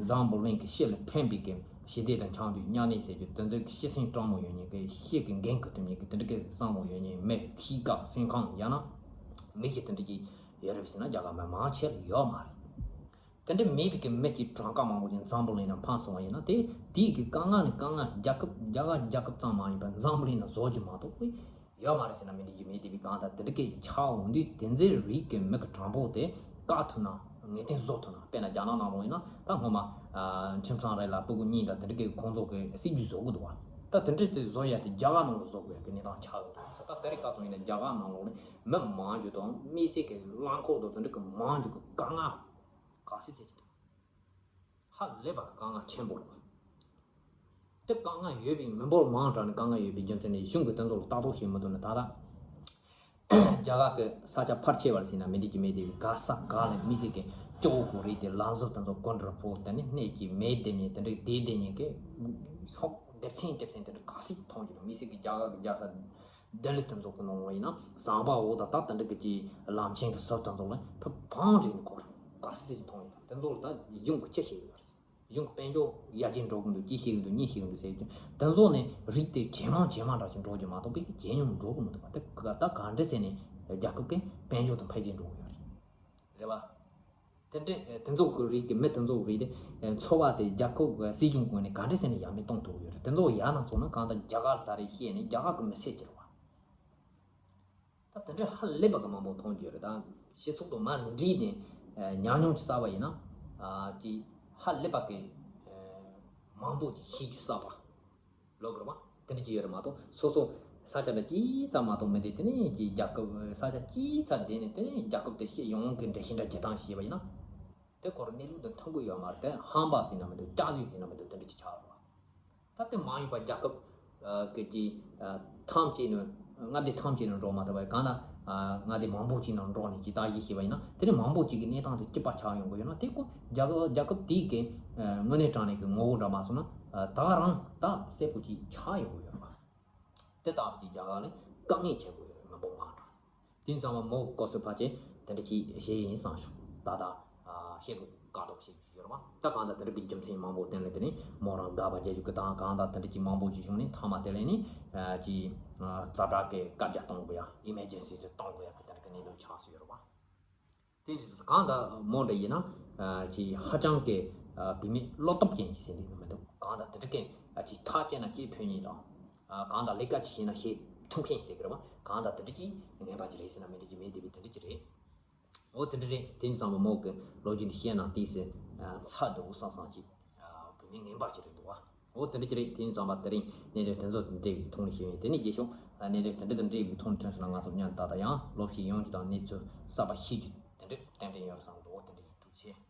འཛམ་བུ་གླིང་གི་སྤྱི་ལ་ཕན་པའི་གི་ཞི་བདེ་དང་འཆམ་མཐུན་མཉམ་གནས་ཟེར་རྒྱུ་དེ་ཚོའི་གི་སྤྱི་སེམས་སྤྲང་མོ་ཡོད་མཁན་གི་སྤྱི་གི་འགན་འཁུར་ཐུབ་མཁན་གི་དེ་འདྲ་གི་བསམ་བློ་ཡོད་མཁན་མི་གཤིས་ཀ་སེམས་ཁམས་ཡང་ན་མི་གི་དེ་འདྲ་གི་ཡོད་རེད་ཟེར་ན་རྒྱ་གར་མི་མང་ཆེ་ལ་ཡོད་མ་རེད། དེ་འདྲ་མེད་པའི་གི་མི་གི་གྲངས་ཀ་མང་པོ་ཞིག་འཛམ་བུ་གླིང་ནང་འཕངས་སོང་བ་ཡིན་ན། དེ་དེའི་གི་དཀའ་ངལ་ནི་དཀའ་ངལ་རྒྱལ་ཁབ་རྒྱ་གར་རྒྱལ་ཁབ་ཙམ་མ་ཡིན་པར་འཛམ་བུ་གླིང་ནང་བཟོ་རྒྱུ་མ་གཏོགས་དཔེ་ཡོད་མ་རེད་ཟེར་ན་མི་འགྲིག་རྒྱུ་མེད། དེ་བས་གང་ལྟར་དེ་འདྲ་གི་ཆགས་འོང་དུས་དེ་ཚོའི་རིགས་ཀྱི་མི་གི་གྲངས་འབོར་དེ་བཀག་ཐུབ་ན་ངེས་གཏན་བཟོ་ཐུབ་ན། དཔེར་ན་རྒྱ་ནག་ནང་ལོགས་ཡིན་ན་ད་སྔོན་མ་ཁྱིམ་ཚང་རེ་ལ་སྤུ་གུ་གཉིས་འདྲ་དེ་འདྲ་གི་ཁོང་ཚོ་གི་སྲིད་ཇུས་བཟོ་གི་འདུག་བ། ད་དེ་འདྲ་དེ་བཟོ་ཡ་དེ་རྒྱ་གར་ནང་ལ་བཟོ་དགོས་ཡ་གི་གནས་སྟངས་ཆགས་ཡོད་འདུག་ཟེར། ད་དེ་རིང་ཁ་སང་ཡིན་ན་རྒྱ་གར་ནང་ལོགས་ནས་མི་མང་རྒྱུ་དང་དམིགས་བསལ་གི་རླངས་འཁོར་དང་དེ་འདྲ་གི་མང་རྒྱུ་གི་དཀའ་ངལ་ག་སྲིད་ཟེར་གྱི་འདུག་ཧ་ལས་པ་གི་དཀའ་ངལ་ཆེན་པོ་རེད་བ། དེ་དཀའ་ངལ་ཡོད་པའི་མི་འབོར་མང་དྲགས་ནས་དཀའ་ངལ་ཡོད་པའི་རྒྱུ་མཚན་ནི་གཞུང་གིས་དེ་ཚོ་ལ་ལྟ་རྟོག་བྱེད་མི་ཐུབ་ནས། ད་ལྟ་རྒྱ་གར་གི་ས་ཆ་ཕལ་ཆེ་བར་ཟེར་ན་མི་འགྲིག་གི་མེད། དེ་བས་ག་ས་ག་ལ་དམིགས་བསལ་གི་སྤྱི་འོག་གི་རིགས་དེ་ལམ་ཟུར་དེ་ཚོ་གོན་འདྲ་ཕོ་དེ་ནི་གནས་ཀྱི་མེ་བསྡད་མཁན་དེ་འདྲ་དེ་བསྡད་མཁན་གི་ཤོག་སྡེབ་ཚན་སྡེབ་ཚན་དེ་འདྲ་ག་སྲིད་མཐོང་རྒྱུ་དང་། དམིགས་བསལ་གི་རྒྱ་གར་གི་རྒྱལ་ས་ལྡི་ལི་དེ་ཚོ་གི་ནང་ལོགས་ཡིན་ན་ཟམ་པ་འོག་དང་ད་དེ་འདྲ་གི་ཅིག་ལམ་ཆེན་གི་ཟུར་དེ་ཚོ་ལ་ཕ་བང་རིལ་ནས་འཁོར་ག་སྲིད་ཅིག་མཐོང་ཡོད་དང་། དེ་ཚོ་ལ་ད་གཞུང་གི་ཅི་བྱེད་ཡོད་རེད། གཞུང་གི་དཔལ་འབྱོར་ཡར་རྒྱས་འགྲོ་གི་འདུག་ཅི་བྱེད་གི་འདུག་གཉིས་བྱེད་གི་འདུག་ཟེར་གྱི། དེ་ཚོ་ནི་རིགས་དེ་ཇེ་མང་ཇེ་མང་དྲགས་ཅིག་འགྲོ་རྒྱུ་མ་གཏོགས་པའི་ཇེ་ཉུང་འགྲོ་གི་མི་འདུག་བ། དེ་ག་ད་ག་འདྲ་ཟེར་ནས་རྒྱལ་ཁབ་ཀྱི་དཔལ་འབྱོར་དང་འཕེལ་རྒྱས་འགྲོ་གི་ཡོད་རེད། རེད་བ། དེ་འདྲ་དེ་ཚོ་གི་རིགས་ཀྱི་མི་དེ་ཚོ་གི་རིགས་དེ་འཚོ་བ་དེ་རྒྱལ་ཁབ་ཀྱི་སྲིད་གཞུང་ངོས་ནས་ག་འདྲ་ཟེར་ནས་ཡར་མར་གཏོང་ཐུབ་ཀྱི་ཡོད་རེད། དེ་ཚོ་ཡར་ནང་སོང་ན་གང་ལྟར་རྒྱ་གར་ལ་ད་རེས་བཤད་ནས་རྒྱ་གར་གི་མི་ཚེ་སྐྱེལ་བ། ད་དེ་འདྲ་ཧ་ལས་པ་གི་མང་པོ་མཐོང་རྒྱུ་རེད། ད་སྤྱི་ཚོགས་དང་མར་འདྲིས་ནས་ཉམས་མྱོང་ཅིག་བསགས་པ་ཡིན་ན་ཅིག་ཧ་ལས་པ་གི་མང་པོ་ཅིག་ཤེས་རྒྱུ་བསགས་པ། ལོ་གི་རེད་བ། དེ་འདྲ་ཅིག་ཡོད་རེད་མ་གཏོགས་སོ་སོ་ ས་ཆ་ལ་ཅི་ཙམ་མ་གཏོགས་མི་འདུག་དེ་ནས་ཀྱི་རྒྱལ་ཁབ་ས་ཆ་ཅི་ཙམ་དེ་ནས་དེ་ནས་རྒྱལ་ཁབ་དེ་ཕྱི་ཡོངས་ཀྱི་འགྲེལ་བཤད་འདྲ་བགྱི་སྟངས་ཤེས་པ་ཡིན་ན། དེ་སྐོར་གནས་ལུགས་དང་མཐུན་གྱི་ཡོད་མ་རེད། དེ་ཧམ་པ་ཟེར་ན་མི་འདུག་ལྕགས་ཟིག་ཟེར་ན་མི་འདུག་དེ་འདྲ་ཅིག་ཆགས་རེད་བ། ད་དེ་མ་ཡིན་པ་རྒྱལ་ཁབ་ཀྱི་ཀྱི་ཐམས་ཅད་ནས་མངའ་སྡེ་ཐམས་ཅད་ནས་འགྲོ་མ་ཐུབ་པ་གང་ན་མངའ་སྡེ་མང་པོ་ཅིག་ནང་འགྲོ་ནས་ཅིག་ད་ཡིད་ཤེས་པ་ཡིན་ན་དེ་ནས་མང་པོ་ཅིག་གི་གནས་སྟངས་དེ་གཅིག་པ་ཆགས་ཡོང་གི་ཡོད་ན་དེ་ཀོ་རྒྱལ་ཁབ་རྒྱལ་ཁབ་དེའི་གི་དངོས་གནས་དྲང་གནས་ཀྱི་ངོ་བོ་འདྲ་མ་སོང་ན་ད་ག་རང་ད་གསལ་པོ་ཅིག་ཆགས་ཡོང་གི་ཡོད་རེད་བ། དེ་ལྟ་བུ་ཅིག་རྒྱ་གར་ལ་དཀའ་ངལ་ཆེན་པོ་ཡོད་རེད། མི་འབོར་མང་དྲགས། དེ་ཙམ་པ་མོ་གོ་སོ་ཕལ་ཆེར་དེ་འདྲ་ཅིག་བཤད་ཡིན་བསམ་ཞུ། ད་ལྟ་བཤད་དགོས་དཀའ་སྡུག་བཤད་རྒྱུ་ཡོད་རེད་བ། ད་གང་ལྟར་དེ་འདྲ་གི་རྒྱུ་མཚན་མང་པོ་བསྟན་ལས་དེ་ནི་མོ་རང་དགའ་བ་རྒྱལ་རྒྱུ་གི་དང་གང་ལྟར་དེ་འདྲ་ཅིག་མང་པོ་ཅིག་བྱུང་ནས་མཐའ་མ་དེ་ལས་ནི་ཅིག་ཛ་དྲག་གི་བཀའ་རྒྱ་གཏོང་དགོས་ཡ་ཨི་མེར་ཇེན་སི་ཅིག་གཏོང་དགོས་ཡ་གི་དེ་འདྲ་གི་གནས་ལུགས་ཆགས་སུ་ཡོད་རེད་བ། དེ་འདྲ་གང་ལྟར་མོ་འདྲ་ཡིན་ན་ཅིག་ཧ་ཅང་གི་བུད་མེད་བློ་སྟོབས་ཅན་ཅིག་ཟེར་འདུག་མི་འདུག་གང་ལྟར་དེ་འདྲ་གི་ཅིག་ཐག་བཅད་ན་གཅིག་ཕུད་ཉིན་དང་། གང་ལྟར་ལས་ཀ་ཅིག་བྱས་ན་ཤེས་ཐུབ་མཁན་ཟེར་གི་རེད་བ། གང་ལྟར་དེ་འདྲ་ཅིག་ངན་པ་ཅིག་རེད་ཟེར་ན་མི་འདྲ་ཅིག་མེད་དེ་བས་དེ་འདྲ་ཅིག་རེད། འོ་དེ་འདྲ་རེད། དེ་ཙམ་པ་མོ་གི་ལོ་རྒྱུས་འདི་བཤད་ན་ཏིས་སི་ཚ་འདུག་བསམ་བསམ་ཅིག་བུད་མེད་ངན་པ་ཅིག་རེད་འདུག་བ། འོ་དེ་འདྲ་ཅིག་རེད། དེ་ཙམ་པ་དེ་རིང་གནད་དོན་དེ་ཚོ་འབྲེལ་བའི་ཐོག་ནས་བཤད་ཡོད། དེ་ནས་རྗེས་ཕྱོགས་གནད་དོན་དེ་འདྲ་དང་འབྲེལ་བའི་ཐོག་ནས་ཐོན་སོང་ན་ང་ཚོ་མཉམ་དུ་ད་ལྟ་ཡང་སློབ་ཕྱིན་ཡོང་རྒྱུ་དང་གནས་ཚུལ་གསར་པ་ཤེས་རྒྱུ་དེ་འདྲ་ཏན་ཏན་ཡོད་རེད་བསམ་འདུག་འོ་དེ་འདྲ་ཡིན། ཐུགས་རྗེ་ཆེ།